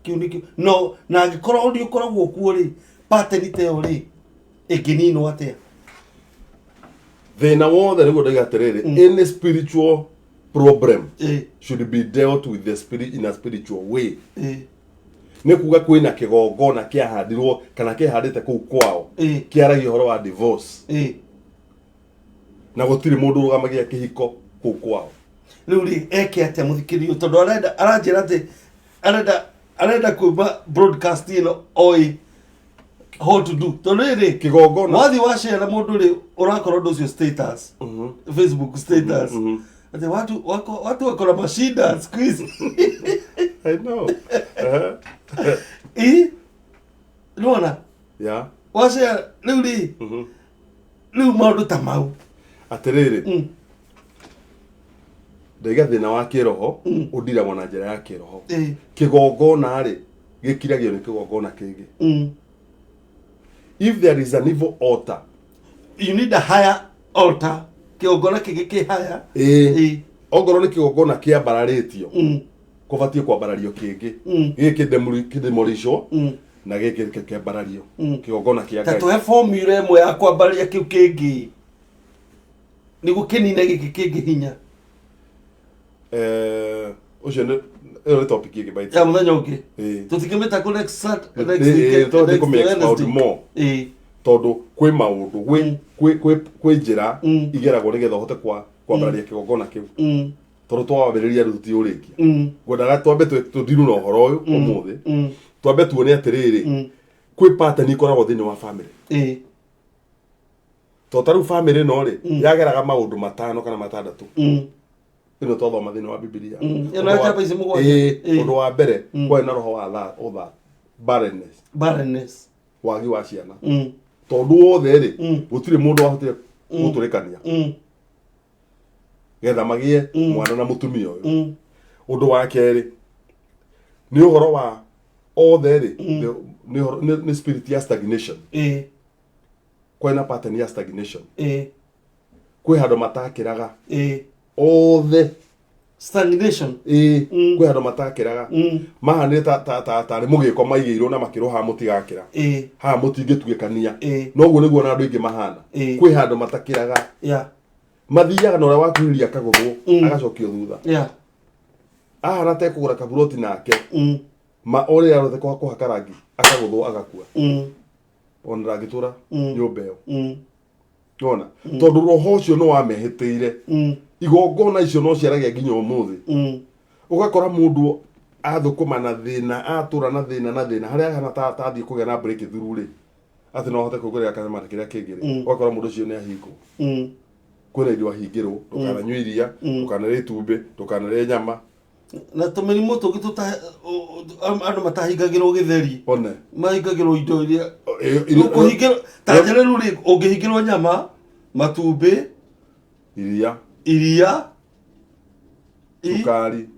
Kĩu nĩkĩo no na angĩkorwo nĩ ũkoragwo kuo rĩ, pattern ta ĩyo rĩ, ĩngĩninwo atĩa? Thĩna wothe, nĩguo ndaiga atĩrĩrĩ, any spiritual problem should be dealt with the spirit in a spiritual way. Nĩ kuga kwĩna kĩgongona kĩahandirwo kana kĩhandĩte kũu kwao, kĩaragia ũhoro wa divorce, na gũtirĩ mũndũ ũrũgamagia kĩhiko kũu kwao. Rĩu rĩ, eke atĩa mũthikĩrĩrio, tondũ arenda, aranjĩra atĩ arenda kuma broadcast ĩno oĩ How to do tondũ rĩrĩ Kĩgongona. wathiĩ wacera mũndũ rĩ, ũrakora ũndũ ũcio status, Facebook status, atĩ watu wako na mashida siku hizi. I know. Ĩ nĩwona wacera rĩu rĩ, rĩu maũndũ ta mau. Atĩrĩrĩ, ndaiga thĩna wa kĩroho ũndiragwo na njĩra ya kĩroho. Kĩgongona rĩ, gĩkiragio nĩ kĩgongona kĩngĩ. If there is an evil altar, You need a higher altar, kĩgongona kĩngĩ kĩ higher. Ĩĩ, ongorwo nĩ kĩgongona kĩambararĩtio, kũbatiĩ kwambarario kĩngĩ. Gĩkĩ kĩdemolishwo na gĩkĩ kĩambarario, kĩgongona kĩa Ta Ngai. tũhe formula ĩmwe ya kwambararia kĩu kĩngĩ nĩguo kĩnine gĩkĩ kĩngĩ hinya. Ũcio nĩ ĩyo nĩ topic ĩngĩ by the Ya mũthenya ũngĩ. Tũtingĩmĩta kũ next next weekend, tũthiĩ next kũmĩ-expound Wednesday. more. Tondũ kwĩ maũndũ, kwĩ njĩra igeragwo nĩgetha ũhote kwambararia kĩgongona kĩu. Tondũ twawambĩrĩria rĩu tũtiũrĩkia. Ngwendaga twambe tũthiru na ũhoro ũyũ ũmũthĩ, twambe tuone atĩrĩrĩ, kwĩ pattern ikoragwo thĩinĩ wa family. To ta rĩu family ĩno rĩ, yageraga maũndũ matano kana matandatũ. Ĩno twathoma thĩinĩ wa Bibilia. Ĩno ya njamba ici mũgwanja. Ũndũ wa mbere, kwarĩ na roho wa ũtha, barrenness. Barrenness. Wagi wa ciana. Tondũ wothe rĩ, gũtirĩ mũndũ wahotire gũtũrĩkania getha magĩe mwana na mũtumia ũyũ. Ũndũ wa kerĩ nĩ ũhoro wa othe rĩ, nĩ spirit ya stagnation. Kwĩ na pattern ya stagnation. Kwĩ handũ matakĩraga othe. Stagnation. Ĩĩ. Kwĩ handũ matakĩraga. Mahanire ta ta ta tarĩ mũgĩko maigĩirwo na makĩrwo haha mũtigakĩra, haha mũtingĩtuĩkania. Noguo nĩguo na andũ aingĩ mahana. Kwĩ handũ matakĩraga. Mathiaga na ũrĩa wakuhĩrĩria akagũthwo, agacokio thutha. Ahana tekũgũra kaburoti nake, ma ũrĩa arothe kũhaka rangi, akagũthwo, agakua. Ona ndangĩtũra nyũmba ĩyo. Nona tondũ roho ũcio nĩ wamehĩtĩire. Igongona icio no ciaragia nginya ũmũthĩ. Ũgakora mũndũ athũkũma na thĩna, atũra na thĩna na thĩna, harĩa ahana ta tathiĩ kũgĩa na breakthrough rĩ, atĩ no ahote kwĩgũrĩra kanyama kĩrĩa kĩngĩ rĩ, ũgakora mũndũ ũcio nĩ ahingwo. Kwĩna indo ahingĩrwo: ndũkananyue iria, ndũkanarĩe itumbĩ, ndũkanarĩe nyama. Na tũmĩrimũ tũngĩ andũ matahingagĩrwo gĩtheri. One. Mahingagĩrwo indo iria kũhingĩrwo ta njĩra rĩu rĩ, ũngĩhingĩrwo nyama, matumbĩ, iria, iria, cukari.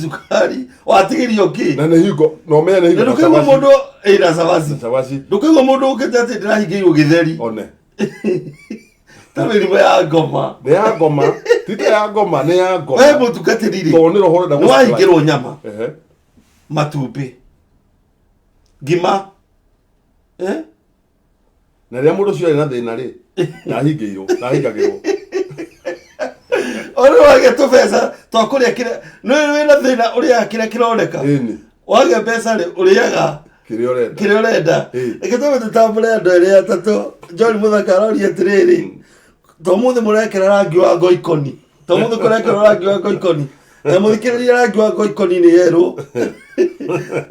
Cukari watigĩrio kĩ? Na nĩ hingo na ũmenye nĩ hingo na na ndũkaigua cabaci. Mũndũ ĩ na cabaci. Na cabaci. Ndũkaigua mũndũ ũkĩte atĩ ndĩrahingĩirwo gĩtheri. One. Ta mĩrimũ ya ngoma. Nĩ ya ngoma, ti ta ya ngoma, nĩ ya ngoma. We mũtungatĩri rĩ, tondũ nĩ roho ũrenda nĩ wahingĩrwo nyama, matumbĩ, ngima, eh? Na rĩrĩa mũndũ ũcio arĩ na thĩna rĩ, ndahingĩirwo, ndahingagĩrwo. Ũrĩ wagĩa tũbeca twa kũrĩa kĩrĩa nĩ wĩna thĩna, ũrĩaga kĩrĩa kĩroneka. Wagĩa mbeca rĩ, ũrĩaga kĩrĩa ũrenda. Kĩrĩa ũrenda. Reke twambe tũtambũre andũ erĩ atatũ. John Mũthaka aroria atĩrĩrĩ, to mũthĩ mũrekĩra rangi wa ngoikoni, to mũthĩ kũrekĩrwo rangi wa ngoikoni, na mũthikĩrĩria rangi wa ngoikoni nĩ yerũ.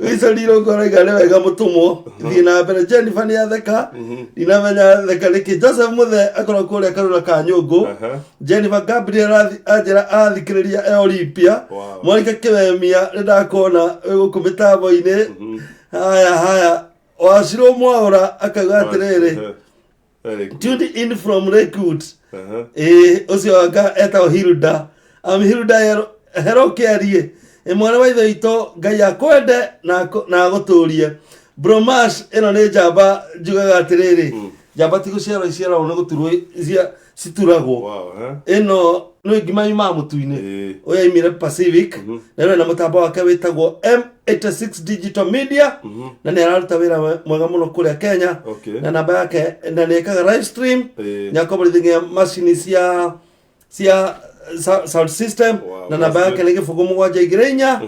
Wilson Irũngũ arauga nĩ wega mũtũmwo, thiĩ na mbere. Jennifer nĩ atheka, ndinamenya atheka nĩkĩ. Joseph Mũthe akorwo kũrĩa Karura ka Nyũngũ. Jennifer Gabriel anjĩra athikĩrĩria e Olympia. Monica Kĩwemia, nĩ ndakuona wĩ gũkũ mĩtambo-inĩ. Haya haya, Wacirwo Mwaũra akauga atĩrĩrĩ, Very good. Tuned in from Lakewood. Ĩĩ, ũcio anga etagwo Hilda. Am Hilda Hero Kĩarie. Ĩ mwana wa ithe witũ, Ngai akwende na agũtũrie. Bromash ĩno nĩ njamba, njugaga atĩrĩrĩ, njamba ti gũciarwo iciaragwo, nĩ gũturwo cituragwo. Ĩno nĩ ngima yumaga mũtu-inĩ. Ũyũ aimire Pacific na ĩno na mũtambo wake wĩtagwo M86 Digital Media, na nĩ araruta wĩra mwega mũno kũrĩa Kenya. Na namba yake, na nĩ ekaga live stream. Nĩ akomborithagia macini cia sound system. Na namba that's yake nĩ 0 7 2 4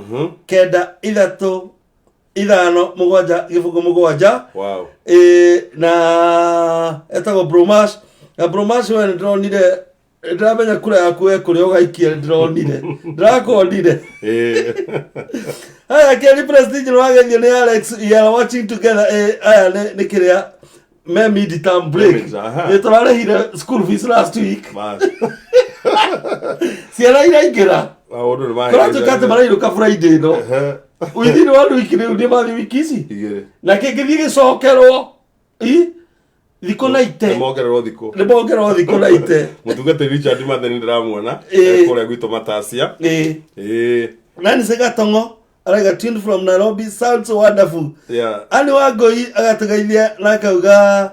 9 3 5 7 0 7. Ĩ, na etagwo Bromash, na Bromash we nĩ ndĩronire, ndĩramenya kura yaku we kũrĩa ũgaikia, nĩ ndĩronire, ndĩrakuonire. Haya, Kerry Prestige nĩwagethio nĩ Alex. We are watching together. Aya nĩ kĩrĩa me mid term break. Mid, aha. Nĩ tũrarĩhire school fees last week. Bas. Ciana iraingĩra. Maũndũ nĩ Kũratuĩka atĩ marainũka Friday ĩno. Ehe. Within one week rĩu nĩ mathiĩ wiki ici. Igĩrĩ. Na kĩngĩthiĩ gĩcokerwo. I thikũ na ite. Nĩ mongererwo thikũ. Nĩ mongererwo thikũ na ite. Mũtungatĩri Richard Matheni ndĩramuona. Ĩĩ. Kũrĩa gwitũ Matacia. Ĩĩ. Ĩĩ. Nancy Gatongo araiga tuned from Nairobi, sounds wonderful. Yeah. Ani Wangũi agatũgeithia na akauga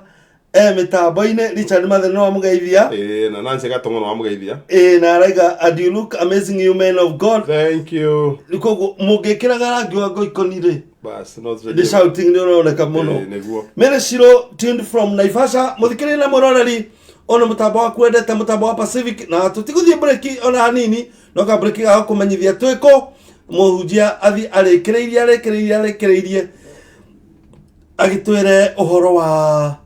e mĩtambo-inĩ. Richard Matheni no amũgeithia. Ĩĩ, na Nancy Gatongo no amũgeithia. Ĩĩ, na araiga, "And you look amazing, you men of God." Thank you. Koguo mũngĩkĩraga rangi wa ngoikoni rĩ, Bas, no nĩ shouting nĩ ũroneka mũno. Ĩĩ, nĩguo. Mary Shiro tuned from Naivasha. Mũthikĩrĩria na mwĩroreri ona mũtambo waku wendete mũtambo wa Pacific, na tũtigũthiĩ breki ona hanini, no ka breki ga kũmenyithia twĩkũ mũhunjia athi arĩkĩrĩirie arĩkĩrĩirie arĩkĩrĩirie agĩtwĩre ũhoro wa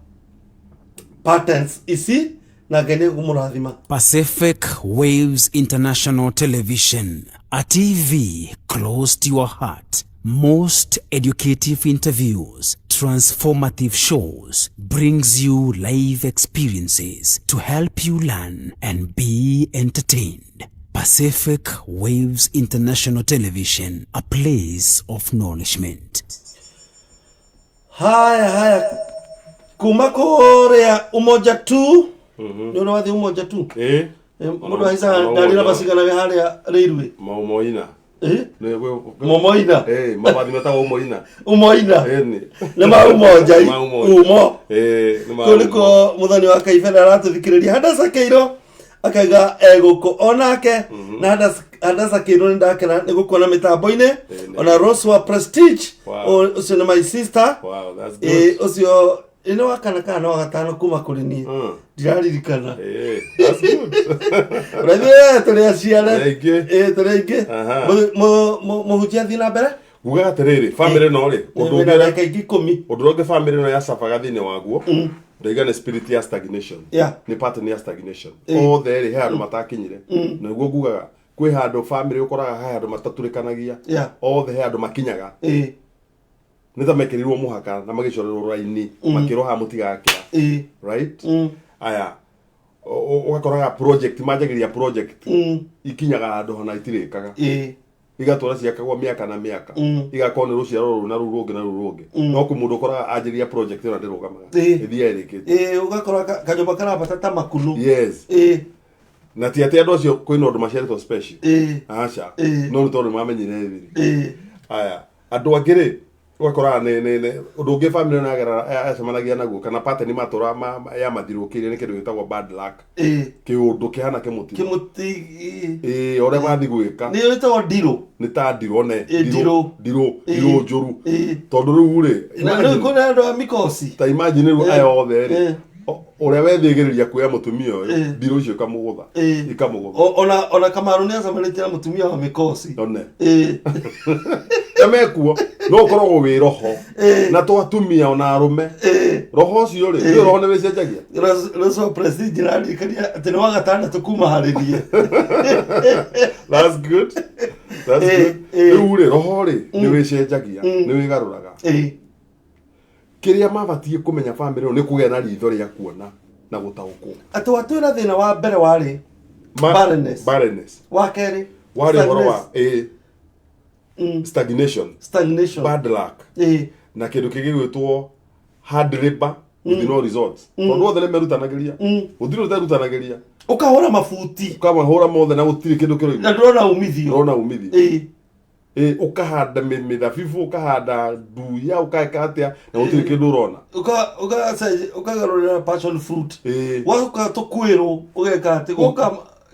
patterns ici, na Ngai nĩ egũmũrathima. Pacific Waves International Television, a TV close to your heart. Most educative interviews, transformative shows, brings you live experiences to help you learn and be entertained. Pacific Waves International Television, a place of nourishment. Haya, haya, kuma kũrĩa Umoja tu nĩ ũrĩa wathiĩ Umoja tu. Ĩĩ. Mũndũ ahaicaga ngari na bacigana wĩ harĩa railway. Maumoina. Momoina. Ĩĩ, mabathi metagwo Umoina. Umoina. Ĩni. Nĩ ma Umoja. Ma Umoja. Umo. Ĩĩ, nĩ ma Kũu Umo. nĩkuo mũthoni wa Kaibere aratũthikĩrĩria. Hadasa Kĩiro akauga egũkũ onake, na Hadasa Kĩiro nĩ ndakena nĩ gũkuona mĩtambo-inĩ. Ĩĩ. Ona Rose wa Prestige. Wow. Ũcio nĩ my sister. Wow, that's good. Ĩĩ, ũcio ĩ nĩ wa kana kana nĩ wa gatano kuma kũrĩ niĩ, ndiraririkana. Ĩĩ, that's good. Ũraithuĩ tũrĩ aciare. Tũrĩ aingĩ. Ĩĩ, tũrĩ aingĩ. Aha. Mũhunjia athiĩ na mbere. Ngugaga atĩrĩrĩ, bamĩrĩ ĩno rĩ, ũndũ Wĩna ũngĩ ũrĩa ndagĩka ingĩ 10. Ũndũ ũrĩa ũngĩ bamĩrĩ ĩno yacabaga thĩinĩ waguo ndaiga nĩ spirit ya stagnation. Nĩ pattern ya stagnation. Othe rĩ, he handũ matakinyire. Na nĩguo ngugaga kwĩ handũ bamĩrĩ ũkoraga he handũ matatũrĩkanagia. Othe he handũ makinyaga, nĩ ta mekĩrirwo mũhaka na magĩcorerwo raini, makĩrwo haha mũtigakĩra. Right. Aya, ũgakoraga project manjagĩria project ikinyaga handũ hana itirĩkaga, igatũra ciakagwo mĩaka na mĩaka, igakorwo nĩ rũciaro rũrũ na rũu rũngĩ na rũu rũngĩ, no kwĩ mũndũ ũkoraga anjĩria project ĩyo na ndĩrũgamaga, ĩthiaga ĩrĩkĩte. Ĩĩ, ũgakora kanyũmba karabata ta makunũ. Yes. Na ti atĩ andũ acio kwĩna ũndũ maciarĩtwo special. Aca. No nĩ tondũ mamenyire thiri. Aya, andũ angĩ rĩ, ũgakoraga nĩ ũndũ ũngĩ family ĩno yacemanagia naguo kana pattern matũra ya mathiũrũrũkĩirie nĩ kĩndũ gĩtagwo bad luck. Kĩũndũ kĩhana kĩmũtino. Kĩmũti. Ĩĩ, ũrĩa wathiĩ gwĩka. Nĩ ĩtagwo ndirũ. Nĩ ta ndirũ one. Ĩĩ, ndirũ. Ndirũ, ndirũ njũru. Tondũ rĩu rĩ, Na rĩu kũrĩ andũ a mikosi. Ta imagine rĩu aya othe rĩ, ũrĩa wethĩgĩrĩria kuoya mũtumia ũyũ, ndirũ icio ikamũgũtha. Ikamũgũtha. Ona Kamaru nĩ acemanĩtie na mũtumia wa mikosi. One. Ta mekuo no ũkoragwo wĩ roho na to atumia ona arũme. Roho ũcio rĩ, nĩ roho nĩ wĩcenjagia. Rose Prestige naririkania atĩ nĩ wa gatandatũ kuma harĩ niĩ. That's good, that's good. Rĩu rĩ, roho rĩ nĩ wĩcenjagia, nĩ wĩgarũraga. Kĩrĩa mabatiĩ kũmenya bamĩrĩ ĩno nĩ kũgĩa na ritho rĩa kuona na gũtaũkwo. Atĩ watwĩra thĩna wa mbere warĩ barrenness. Barrenness. Wa kerĩ? Warĩ ũhoro wa ĩ stagnation. Stagnation. Bad luck. Na kĩndũ kĩngĩ gwĩtwo hard labor with no results, tondũ othe nĩ merutanagĩria, gũtirĩ ũterutanagĩria. Ũkahũra mabuti. Ũkamahũra mothe na gũtirĩ kĩndũ kĩroima. Na ndũrona umithio. Ũrona umithio. Ĩ, ũkahanda mĩthabibũ, ũkahanda nduya, ũkaeka atĩa na gũtirĩ kĩndũ ũrona. Ũkagarũrĩra passion fruit. Wacoka tũkwĩrwo ũgeka atĩ gũka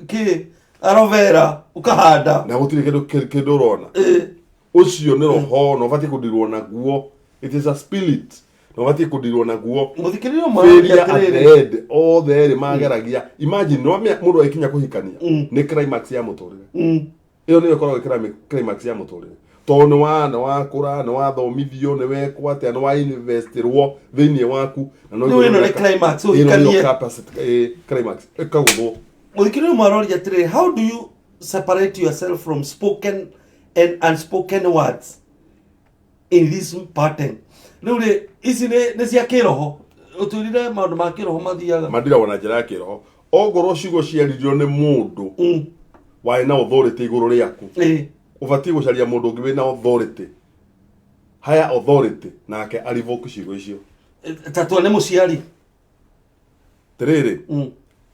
kĩ aloe vera ũkahanda. Na gũtirĩ kĩndũ ũrona. Ũcio nĩ roho na ũbatiĩ kũndirwo naguo. It is a spirit na ũbatiĩ kũndirwo naguo. Mũthikĩrĩria Failure ũmwe at atĩrĩrĩ. the end, othe erĩ mageragia. Imagine no mũndũ agĩkinya kũhikania nĩ climax ya mũtũrĩre. Ĩyo nĩyo ĩkoragwo ĩ climax ya mũtũrĩre, tondũ nĩ wakũra, nĩ wathomithio, nĩ wekwo atĩa, nĩ wa investirwo thĩinĩ waku na no Rĩu ĩno nĩ climax, ĩno nĩyo ũhikanie. capacity, climax ĩkagũthwo. Mũthikĩrĩria ũmwe aroria atĩrĩrĩ, how do you separate yourself from spoken and unspoken words? In this pattern rĩu rĩ, ici nĩ cia kĩroho, ũtwĩrire maũndũ ma kĩroho mathiaga. Mandiragwo na njĩra ya kĩroho ongorwo ciugo ciaririo nĩ mũndũ warĩ na authority igũrũ rĩaku, ũbatiĩ gũcaria mũndũ ũngĩ wĩna authority, higher authority, nake arivoke ciugo icio. Ta tuone mũciari. Tĩrĩrĩ,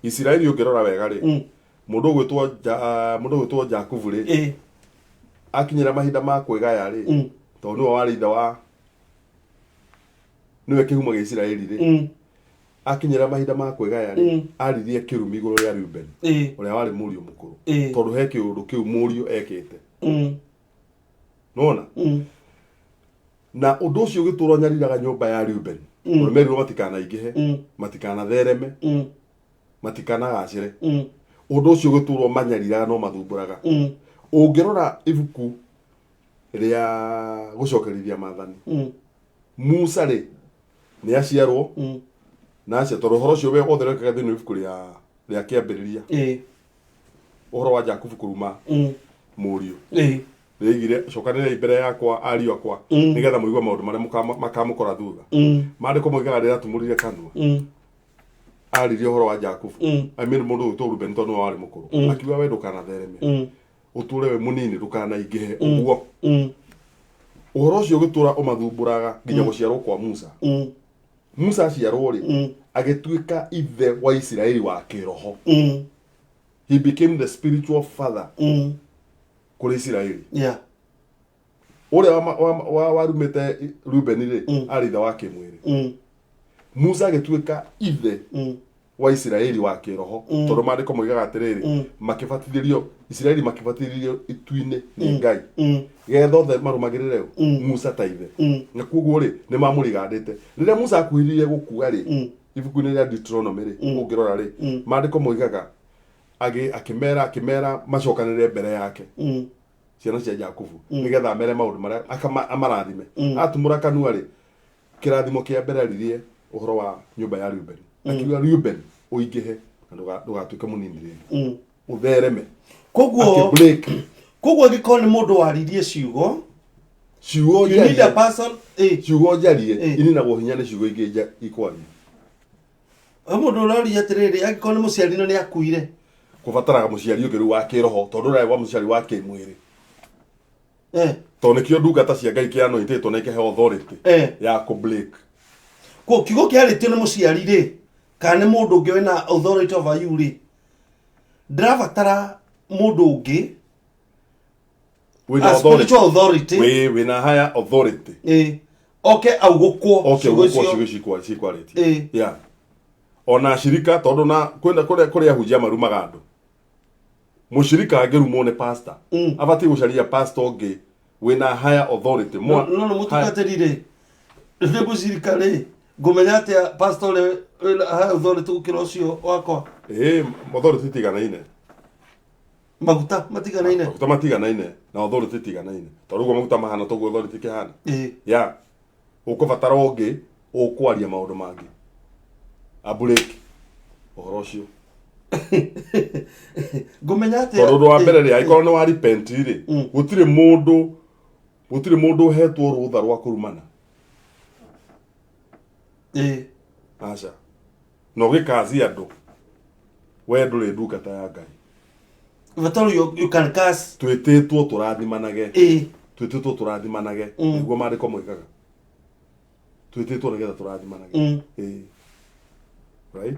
Isiraeli ũngĩrora wega rĩ, mũndũ ũgwĩtwo Jakubu rĩ, akinyĩra mahinda ma kwĩgaya rĩ, tondũ nĩwe warĩ ithe wa, nĩwe kĩhumo gĩa Isiraeli rĩ, akinyĩra mahinda ma kwĩgaya rĩ, aririe kĩrumi igũrũ rĩa Reuben, ũrĩa warĩ mũriũ mũkũrũ, tondũ he kĩũndũ kĩu mũriũ ekĩte. Nona na ũndũ ũcio ũgĩtũra nyariraga nyũmba ya Reuben, tondũ merirwo matikanaingĩhe, matikanathereme, matikanagacĩre. Ũndũ ũcio ũgĩtũrwo manyariraga no mathumbũraga. Ũngĩrora ibuku rĩa gũcokerithia maathani, Musa rĩ, nĩ aciarwo na acia, tondũ ũhoro ũcio we wothe ũrekĩka thĩinĩ wa ibuku rĩa kĩambĩrĩria, ũhoro wa Jakubu kũruma mũriũ, rĩigire, "Cokanĩrĩrai mbere yakwa, ariũ akwa, nĩgetha mũigue maũndũ marĩa makamũkora thutha." Maandĩko moigaga rĩrĩa atumũrire kanua, aririe ũhoro wa Jakubu, I mean mũndũ ũgwĩtwo Rubeni, tondũ nĩwe warĩ mũkũrũ, akiuga, "We ndũkanathereme, ũtũre wĩ mũnini, ndũkanaingĩhe." Ũguo ũhoro ũcio ũgĩtũra ũmathumbũraga nginya gũciarwo kwa Musa. Musa aciarwo rĩ, agĩtuĩka ithe wa Isiraeli wa kĩroho. He became the spiritual father kũrĩ Isiraeli. Ũrĩa warumĩte Rubeni rĩ, arĩ ithe wa kĩmwĩrĩ. Musa agĩtuĩka ithe wa Isiraeli wa kĩroho, tondũ maandĩko moigaga atĩrĩrĩ, makĩbatithĩrio Isiraeli, makĩbatithĩrio itu-inĩ nĩ Ngai, getha othe marũmagĩrĩre Musa ta ithe. Na koguo rĩ, nĩ mamũrigandĩte. Rĩrĩa Musa akuhĩrĩirie gũkua rĩ, ibuku-inĩ rĩa Deuteronomy rĩ, ũngĩrora rĩ, maandĩko moigaga akĩmera macokanĩrĩre mbere yake, ciana cia Jakubu, nĩgetha amere maũndũ marĩa amarathime. Atumũra kanua rĩ, kĩrathimo kĩa mbere aririe ũhoro wa nyũmba ya Reuben, akiuga, "Reuben, ũingĩhe na ndũgatuĩke mũnini rĩngĩ, ũthereme." Koguo Akĩbreak. Koguo angĩkorwo nĩ mũndũ waririe ciugo, Ciugo you need a njarie, person ciugo njarie ininagwo hinya nĩ ciugo ingĩ ikwaria. He mũndũ ũroria atĩrĩrĩ, angĩkorwo nĩ mũciari na nĩ akuire? Kũbataraga mũciari ũngĩ rĩu wa kĩroho, tondũ ũrĩa wa mũciari wa kĩmwĩrĩ, tondũ nĩkĩo ndungata cia Ngai kĩanointĩtwo na ikĩheo authority ya kũ break. Ko kiugo kĩarĩtio nĩ mũciari rĩ, kana nĩ mũndũ ũngĩ wĩna authority over you rĩ, ndĩrabatara mũndũ ũngĩ wĩna a authority, spiritual authority, wĩna higher authority, oke augũkwo oke ciugo gũkwo icio. Ciugo cikwarĩtie. Yeah, ona ashirika, tondũ na kwĩna kũrĩa ahunjia marumaga andũ, mũshirika angĩrumwo nĩ pastor, abatiĩ gũcaria pastor ũngĩ wĩna higher authority. No no mũtungatĩri rĩ, nĩ mũcirika rĩ, ngũmenya atĩa pastor ũrĩa wĩna higher authority gũkĩra ũcio wakwa? Ĩĩ, authority tiganaine. Maguta matiganaine. Maguta matiganaine na authority tiganaine, tondũ ũguo maguta mahana toguo authority kĩhana. Ya ũkũbatara ũngĩ ũkwaria maũndũ mangĩ abreak ũhoro ũcio. Ngũmenya atĩa? Tondũ ũndũ wa mbere rĩ, angĩkorwo nĩ wa repent rĩ, gũtirĩ mũndũ ũhetwo rũtha rwa kũrumana. Aca, na ũgĩkazi andũ, we ndũrĩ ndungata ya Ngai. But you can curse. Twĩtĩtwo tũrathimanage. Twĩtĩtwo tũrathimanage. Nĩguo maandĩko moigaga, twĩtĩtwo nĩgetha tũrathimanage. Ĩĩ, right,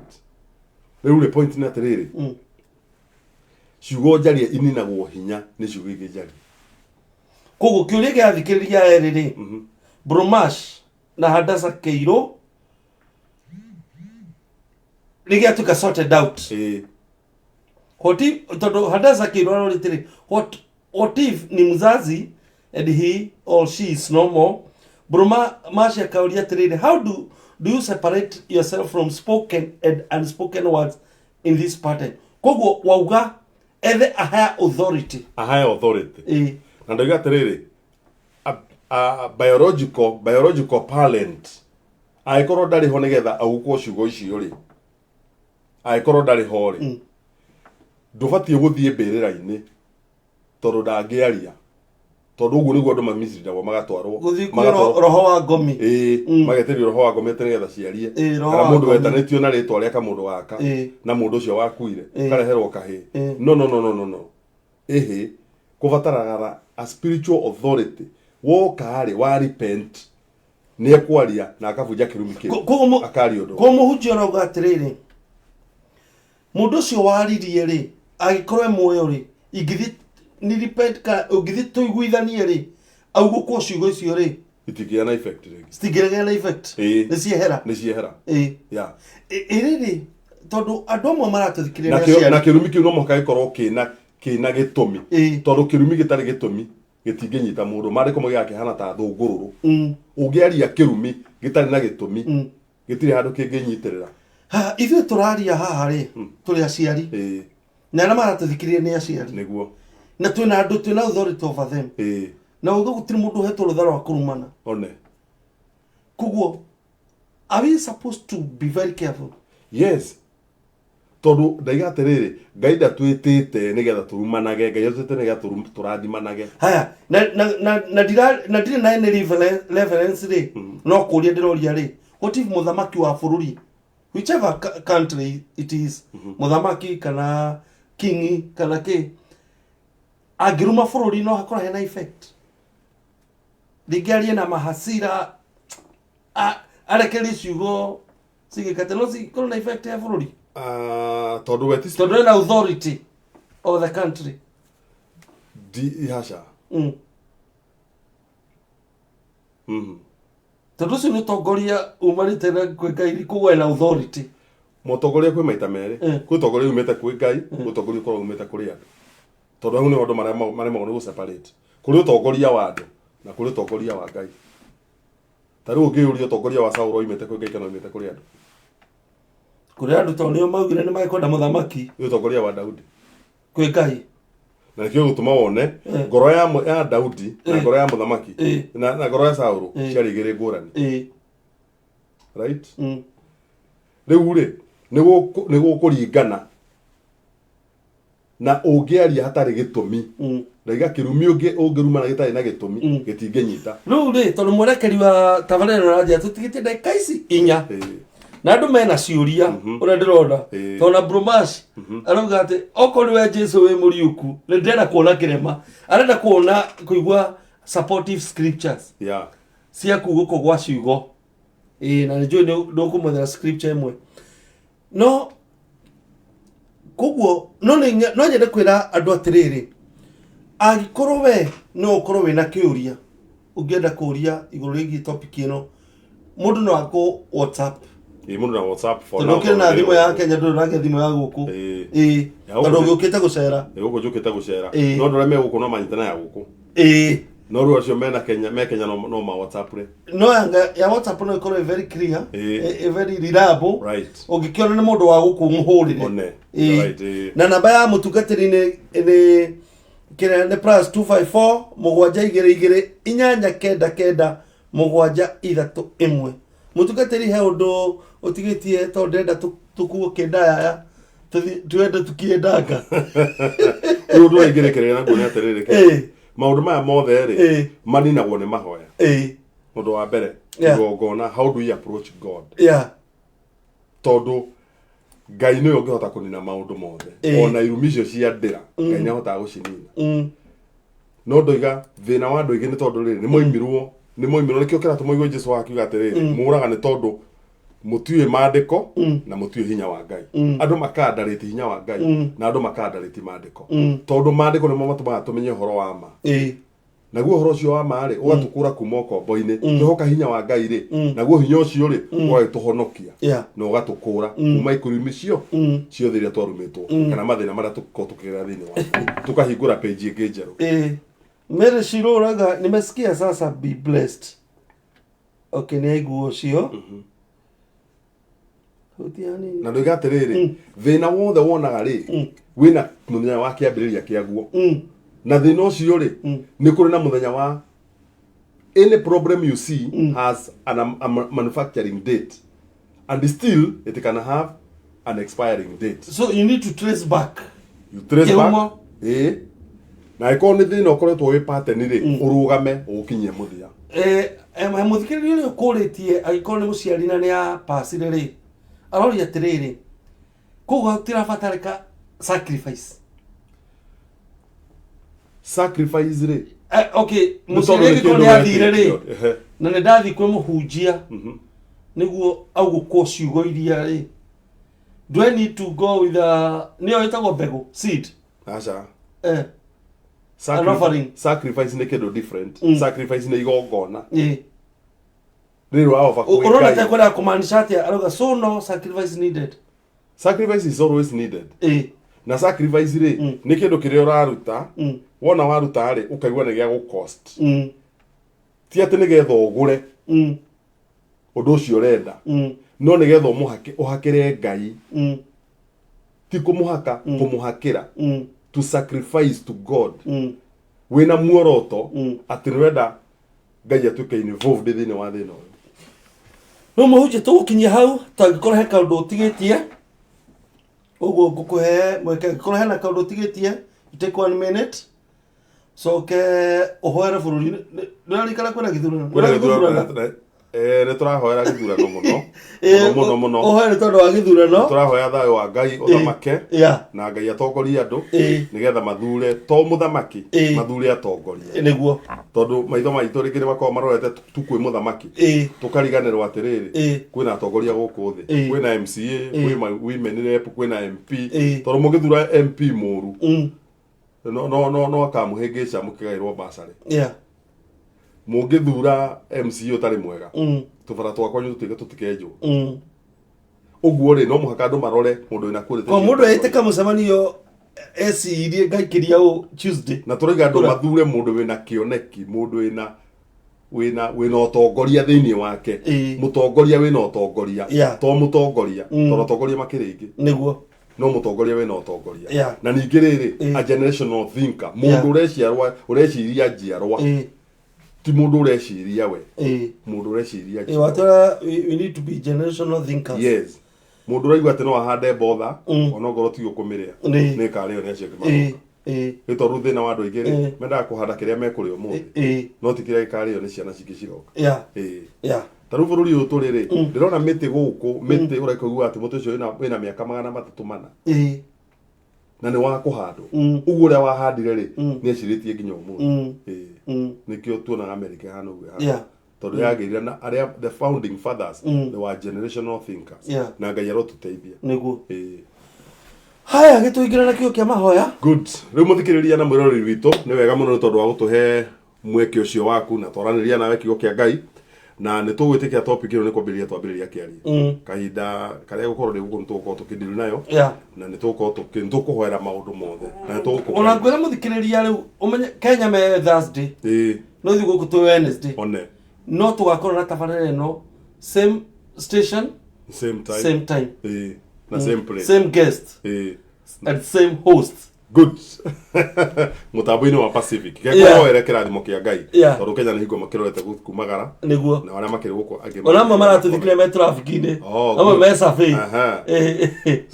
rĩu rĩ, point nĩ atĩrĩrĩ, ciugo njarie ininagwo hinya nĩ ciugo ingĩ njarie. Koguo kĩũria gĩathikĩrĩria erĩ rĩ, Bromash na Hadasa Keiro, nĩ gĩatuĩka sorted out. What if, tondũ Hadasa Keiro arorĩte rĩ, what if ni mzazi and he or she is no more? Bromash akauria atĩrĩrĩ, how do you separate yourself from spoken and unspoken words in this pattern? Koguo wauga ethe a higher authority. A higher authority. Na ndoiga atĩrĩrĩ, a biological parent angĩkorwo ndarĩ ho nĩgetha augũkwo ciugo icio rĩ, angĩkorwo ndarĩ ho rĩ, ndũbatiĩ gũthiĩ mbĩrĩra-inĩ tondũ ndangĩaria. Tondũ ũguo nĩguo andũ mamisiragwo magatwarwo. Gũthiĩ kwĩ roho wa ngomi. Ĩĩ, magetĩrio roho wa ngomi atĩ nĩgetha ciarie. Ĩĩ, roho Kana wa mũndũ ngomi. wetanĩtio na rĩtwa rĩa kamũndũ gaka Ĩĩ. na mũndũ ũcio wakuire Ĩĩ. kareherwo kahĩĩ. Ĩĩ. No, no, no, no, no, no. Ĩhĩ, kũbataraga a spiritual authority. Woka rĩ, wa repent, nĩ ekwaria na akabunja kĩrumi kĩu. Akaria ũndũ. Koguo mũhunjia ũrauga atĩrĩrĩ, mũndũ ũcio waririe rĩ, angĩkorwo e muoyo rĩ, ingĩthiĩ ni repent kana ũngĩthiĩ tũiguithanie rĩ, augũkwo ciugo icio rĩ, Itingĩgĩa na effect rĩngĩ. citingĩgĩa na effect. Ĩĩ. Nĩ ciehera. Nĩ ciehera. Ĩĩ. Yeah. Ĩrĩrĩ, tondũ andũ amwe maratũthikĩrĩria Na nĩ kĩo- na aciari. kĩrumi kĩu no mũhaka gĩkorwo kĩna gĩtũmi. Ĩĩ. Tondũ kĩrumi gĩtarĩ gĩtũmi gĩtingĩnyita mũndũ. Maandĩko moigaga kĩhana ta thũngũrũrũ. Ũngĩaria kĩrumi gĩtarĩ na gĩtũmi, gĩtirĩ handũ kĩngĩnyitĩrĩra. Ha, ithuĩ tũraria haha rĩ, tũrĩ aciari. Ĩĩ, Na arĩa maratũthikĩrĩria nĩ aciari. Nĩguo. Na twĩna andũ twĩna authority over them. Ĩĩ, Na uga gũtirĩ mũndũ ũhetwo rũtha rwa kũrumana. One. Koguo, are we supposed to be very careful? Yes. Tondũ ndaiga atĩrĩrĩ, Ngai ndatwĩtĩte nĩgetha tũrumanage, Ngai atwĩtĩte nĩgetha tũrathimanage. Haya, na ndirĩ na any reference rĩ, no kũria ndĩroria rĩ, what if mũthamaki wa bũrũri, whichever country it is, mũthamaki kana king kana kĩ, angĩruma bũrũri no hakorwo hena effect? Rĩngĩ arie na mahasira, arekererie ciugo cigĩkate, no cikorwo na effect ya bũrũri? Ah, tondũ we ti Tondũ ena authority of the country. Di haca. Tondũ ũcio nĩ ũtongoria umanĩte na kwĩ Ngai, koguo ena authority. Mũtongoria kwĩ maita merĩ. Kwĩ ũtongoria umĩte kwĩ Ngai, kwĩ ũtongoria ũkoragwo umĩte kũrĩ andũ. Tondũ hau nĩho andũ maremagwo nĩ gũ-separate. Kũrĩ ũtongoria wa andũ na kũrĩ ũtongoria wa Ngai. Ta rĩu ũngĩyũria ũtongoria wa Saũlũ oimĩte kwĩ Ngai kana oimĩte kũrĩ andũ? Kũrĩ andũ, tondũ nĩo maugire nĩ mekwenda mũthamaki. Nĩ ũtongoria wa Daudi. Kwĩ Ngai. Na nĩkĩo gĩgũtũma wone ngoro ya Daudi na ngoro ya mũthamaki na ngoro ya Saũlũ ciarĩ igĩrĩ ngũrani. Right? Rĩu rĩ, nĩ gũkũringana na ũngĩaria hatarĩ gĩtũmi. Ndaiga kĩrumi ũngĩrumana gĩtarĩ na gĩtũmi gĩtingĩnyita. Rĩu rĩ, tondũ mwerekeri wa tabarĩra ĩno aranjĩra tũtigĩtie ndagĩka ici 4 na andũ mena ciũria ũrĩa ndĩrona, tondũ na Bromash arauga atĩ okorwo nĩ we Jesu wĩ mũriũku, nĩ ndĩrenda kuona kĩrema, arenda kuona kũigua supportive scriptures cia kugũkwo gwa ciugo. Ĩĩ, na nĩ njũĩ nĩ ũkũmwethera scripture ĩmwe. No koguo no nyende kwĩra andũ atĩrĩrĩ, angĩkorwo we no ũkorwo wĩna kĩũria ũngĩenda kũria igũrũ rĩgiĩ topic ĩno, mũndũ no akũ WhatsApp. Ĩĩ, mũndũ na WhatsApp for Tondũ now, ũkĩrĩ na tondũ thimũ ya Kenya, ndũrĩ nake thimũ ya gũkũ. Ĩĩ. Ĩĩ. Ya gũkũ Tondũ ũgĩũkĩte gũcera. Ĩĩ, gũkũ njũkĩte gũcera. Ĩĩ. No andũ arĩa me gũkũ no manyitana ya gũkũ. Ĩĩ. No rĩu acio mena Kenya, me Kenya no ma WhatsApp rĩ. No yanga ya WhatsApp no ĩkorwo ĩ very clear, Ĩĩ. ĩ very reliable. Ũngĩkĩona nĩ mũndũ wa gũkũ, mũhũrĩre. One. Ĩĩ. Right, ĩĩ. Na namba ya mũtungatĩri nĩ kĩrĩa nĩ +254 722 899 731. Mũtungatĩri, he ũndũ ũtigĩtie, tondũ ndĩrenda tũkuo kĩndayaya twende tũkĩendanga. Rĩu ũndũ ũrĩa ingĩrekereria naguo nĩ atĩrĩrĩ, Ĩĩ. maũndũ maya mothe rĩ, Ĩĩ. maninagwo nĩ mahoya. Ũndũ wa mbere, igongona, how do we approach God? Tondũ Ngai nĩwe ũngĩhota kũnina maũndũ mothe. Ona irumi icio cia ndĩra, Ngai nĩ ahotaga gũcinina. No ndoiga thĩna wa andũ aingĩ nĩ tondũ rĩrĩ, nĩ moimirwo nĩkĩo kĩratũma ũigue Jesu akiuga atĩrĩrĩ, mũraga nĩ tondũ mũtiũĩ maandĩko na mũtiũĩ hinya wa Ngai. Andũ makandarĩti hinya wa Ngai na andũ makandarĩti maandĩko, tondũ maandĩko nĩmo matũmaga tũmenye ũhoro wa ma. Naguo ũhoro ũcio wa ma rĩ, ũgatũkũra kuma ũkombo-inĩ. Twehoka hinya wa Ngai rĩ, naguo hinya ũcio rĩ, ũgagĩtũhonokia na ũgatũkũra kuma ikurumi cio ciothe iria twarumĩtwo kana mathĩna marĩa tũkorwo tũkĩgerera thĩinĩ wa tũkahingũra page ĩngĩ njerũ. Ĩĩ. Mary Shiro ũrauga, "Nimesikia sasa, be blessed." Okay, nĩ aigua ũcio. Hutia hanini. Na ndoiga atĩrĩrĩ, thĩna wothe wonaga rĩ, wĩna mũthenya wa kĩambĩrĩria kĩaguo. Na thĩna ũcio rĩ, nĩ kũrĩ na mũthenya wa, any problem you see has a manufacturing date and still it can have an expiring date. So you need to trace back. You trace Kĩhumo. back. Ĩĩ. Na angĩkorwo nĩ thĩna ũkoretwo wĩ pattern rĩ, ũrũgame ũũkinyie mũthia. Mũthikĩrĩria ũrĩa ũkũrĩtie, angĩkorwo nĩ mũciari na nĩ apacire rĩ, aroria atĩrĩrĩ, koguo gũtirabatarĩka sacrifice? Sacrifice rĩ, Okay, nĩ mũciari tondũ nĩ angĩkorwo kĩndũ nĩ athire rĩ, wetĩkio. Na nĩ ndathiĩ kwĩ mũhunjia nĩguo augũkwo ciugo iria rĩ, do I need to go with a, nĩyo ĩtagwo mbegũ, seed? Aca. An offering. Sacrifice nĩ kĩndũ different. Sacrifice nĩ igongona rĩrĩ waoba kwĩ Ũrona Ngai. ta kwenda kũmaanisha atĩa arauga so no sacrifice needed? Sacrifice is always needed. Na sacrifice rĩ, nĩ kĩndũ kĩrĩa ũraruta, wona waruta rĩ, ũkaigua nĩ gĩa gũcost, ti atĩ nĩgetha ũgũre ũndũ ũcio ũrenda, no nĩgetha ũmũhake, ũhakĩre Ngai. Ti kũmũhaka, kũmũhakĩra, to sacrifice to God wĩna muoroto atĩ nĩ ũrenda Ngai atuĩke involved thĩinĩ wa thĩna ũyũ. No mũhunjia, tũgũkinyia hau. Tangĩkorwo he kaũndũ ũtigĩtie, ũguo ngũkũhe mweke. Angĩkorwo hena kaũndũ ũtigĩtie, you take one minute, coke ũhoere bũrũri. Nĩũrarikana kwĩna gĩthurano? Kwĩna gĩthurano. Nĩ tũrahoera gĩthurano mũno mũno mũno mũno. Ũhoere tondũ wa gĩthurano. Tũrahoya thayũ wa Ngai ũthamake na Ngai atongorie andũ nĩgetha mathure to mũthamaki, mathure atongoria. Tondũ maitho maitũ rĩngĩ nĩ makoragwo marorete tu kwĩ mũthamaki, tũkariganĩrwo atĩrĩrĩ, kwĩna atongoria gũkũ thĩ. Kwĩna MCA, kwĩ women rep, kwĩna MP. Tondũ mũngĩthura MP mũru, no akamũhĩngĩca mũkĩgaĩrwo basarĩ. Mũngĩthura MCA ũtarĩ mwega, tũbara twakwa tũtuĩke tũtikenjwo. Ũguo rĩ, no mũhaka andũ marore mũndũ wĩna quality Ko cia mũndũ ũtongoria. etĩka mũcemanio ecirie ngaikĩria ũ Tuesday. Na tũrauga andũ Kũra. mathure mũndũ wĩna kĩoneki, mũndũ wĩna ũtongoria thĩinĩ wake. Mũtongoria wĩna ũtongoria, to mũtongoria, tondũ atongoria makĩrĩ aingĩ, no mũtongoria wĩna ũtongoria. Na ningĩ rĩrĩ, a generational thinker, mũndũ ũreciarwa, ũreciria njiarwa, ti mũndũ ũreciria we, mũndũ ũreciria njiarwa. Watwĩra we need to be generational thinkers. Yes, mũndũ ũraigua atĩ no ahande mbotha onokorwo ti ũkũmĩrĩa, nĩ ĩkarĩo nĩ acio angĩ maroka. Nĩ tondũ thĩna wa andũ aingĩ rĩ, mendaga kũhanda kĩrĩa mekũrĩa ũmũthĩ, no ti kĩrĩa gĩkarĩo nĩ ciana cingĩ ciroka. Ta rĩu bũrũri ũyũ tũrĩ rĩ, ndĩrona mĩtĩ gũkũ, mĩtĩ ũraigua atĩ mũtĩ ũcio wĩna mĩaka 304 na nĩ wa kũhandwo. Ũguo ũrĩa wahandire rĩ, nĩ ecirĩtie nginya ũmũthĩ. Nĩkĩo tuonaga America ĩhana ũguo ĩhana, tondũ yagĩrire na arĩa the founding fathers, they were generational thinkers. Na Ngai arotũteithia. Haya, gĩtũingĩra na kĩo kĩa mahoya. Good. Rĩu mũthikĩrĩria na mwĩroreri witũ, nĩ wega mũno nĩ tondũ wa gũtũhe mweke ũcio waku na twaranĩria nawe kiugo kĩa Ngai, na nĩ tũgwĩtĩkia topic ĩno nĩ kwambĩrĩria twambĩrĩria kĩaria. Kahinda karĩa gũkorwo nĩ gũkũ nĩ tũgũkorwo tũkĩndiru nayo na nĩ tũgũkorwo nĩ tũkũhoera maũndũ mothe na nĩ tũgũkũhoera. Ona ngwĩra mũthikĩrĩria, rĩu ũmenye Kenya me Thursday, no ithuĩ gũkũ twĩ Wednesday. One. No tũgakorwo na tabarĩra ĩno, same station, same time, same time, na same place, same guest and same host. Good. Mũtambo-inĩ wa Pacific gekũhoere kĩrathimo kĩa Ngai, tondũ Kenya nĩ hingo makĩrorete kumagara na arĩa makĩrĩ gũkũ angĩ Ona amwe maratũthikĩrĩria me traffic-inĩ, Oh, amwe good. me cafe.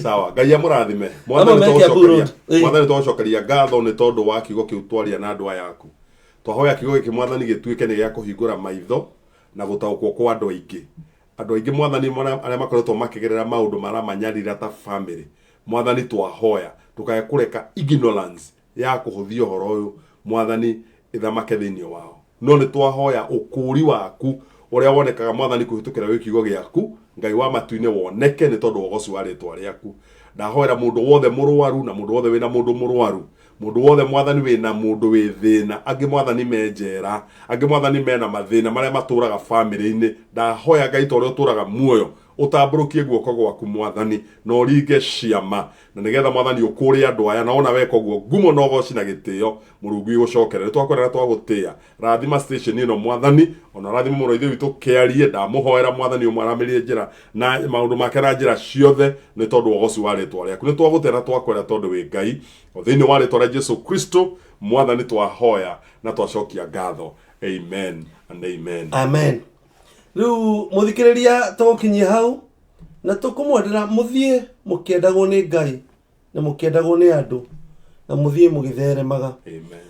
Sawa, Ngai amũrathime. Amwe Mwathani, me Kiambu tũgũcokeria Road. Mwathani, tũgũcokeria ngatho nĩ tondũ wa kiugo kĩu twaria na andũ aya aku. Twahoya kiugo gĩkĩ, Mwathani, gĩtuĩke nĩ gĩa kũhingũra maitho na gũtaũkwo kwa andũ aingĩ. Andũ aingĩ, Mwathani, arĩa makoretwo makĩgerera maũndũ maramanyarira ta family, Mwathani, twahoya ndũkae kũreka ignorance ya kũhũthia ũhoro ũyũ, Mwathani, ĩthamake thĩinĩ wao, no nĩ twahoya ũkũũri waku ũrĩa wonekaga, Mwathani, kũhĩtũkĩra wĩ kiugo gĩaku, Ngai wa matu-inĩ, woneke nĩ tondũ wa ũgoci wa rĩtwa rĩaku. Ndahoera mũndũ wothe mũrwaru na mũndũ wothe wĩna mũndũ mũrwaru, mũndũ wothe, Mwathani, wĩna mũndũ wĩ thĩna, angĩ, Mwathani, me njera, angĩ, Mwathani, mena mathĩna marĩa matũraga bamĩrĩ-inĩ. Ndahoya, Ngai, ta ũrĩa ũtũraga muoyo, ũtambũrũkie guoko gwaku, Mwathani, na ũringe ciama, na nĩgetha, Mwathani, ũkũũre andũ aya. Na wona weka ũguo, ngumo na ũgoci na gĩtĩo Mũrungu igũcokere. Nĩ twakwenda na twagũtĩĩa. Rathima station ĩno, Mwathani, ona rathima mũrũ wa ithe witũ kĩarie. Ndamũhoera, Mwathani, ũmwaramĩrie njĩra na maũndũ make na njĩra ciothe nĩ tondũ wa ũgoci wa rĩtwa rĩaku. Nĩ twagũtĩĩa na twakwenda tondũ wĩ Ngai. O thĩinĩ wa rĩtwa rĩa Jesu Kristo, Mwathani, twahoya na twacokia ngatho. Amen and amen. Amen. Rĩu mũthikĩrĩria, tũgũkinyia hau na tũkũmwendera mũthiĩ mũkĩendagwo nĩ Ngai na mũkĩendagwo nĩ andũ na mũthiĩ mũgĩtheremaga. Amen.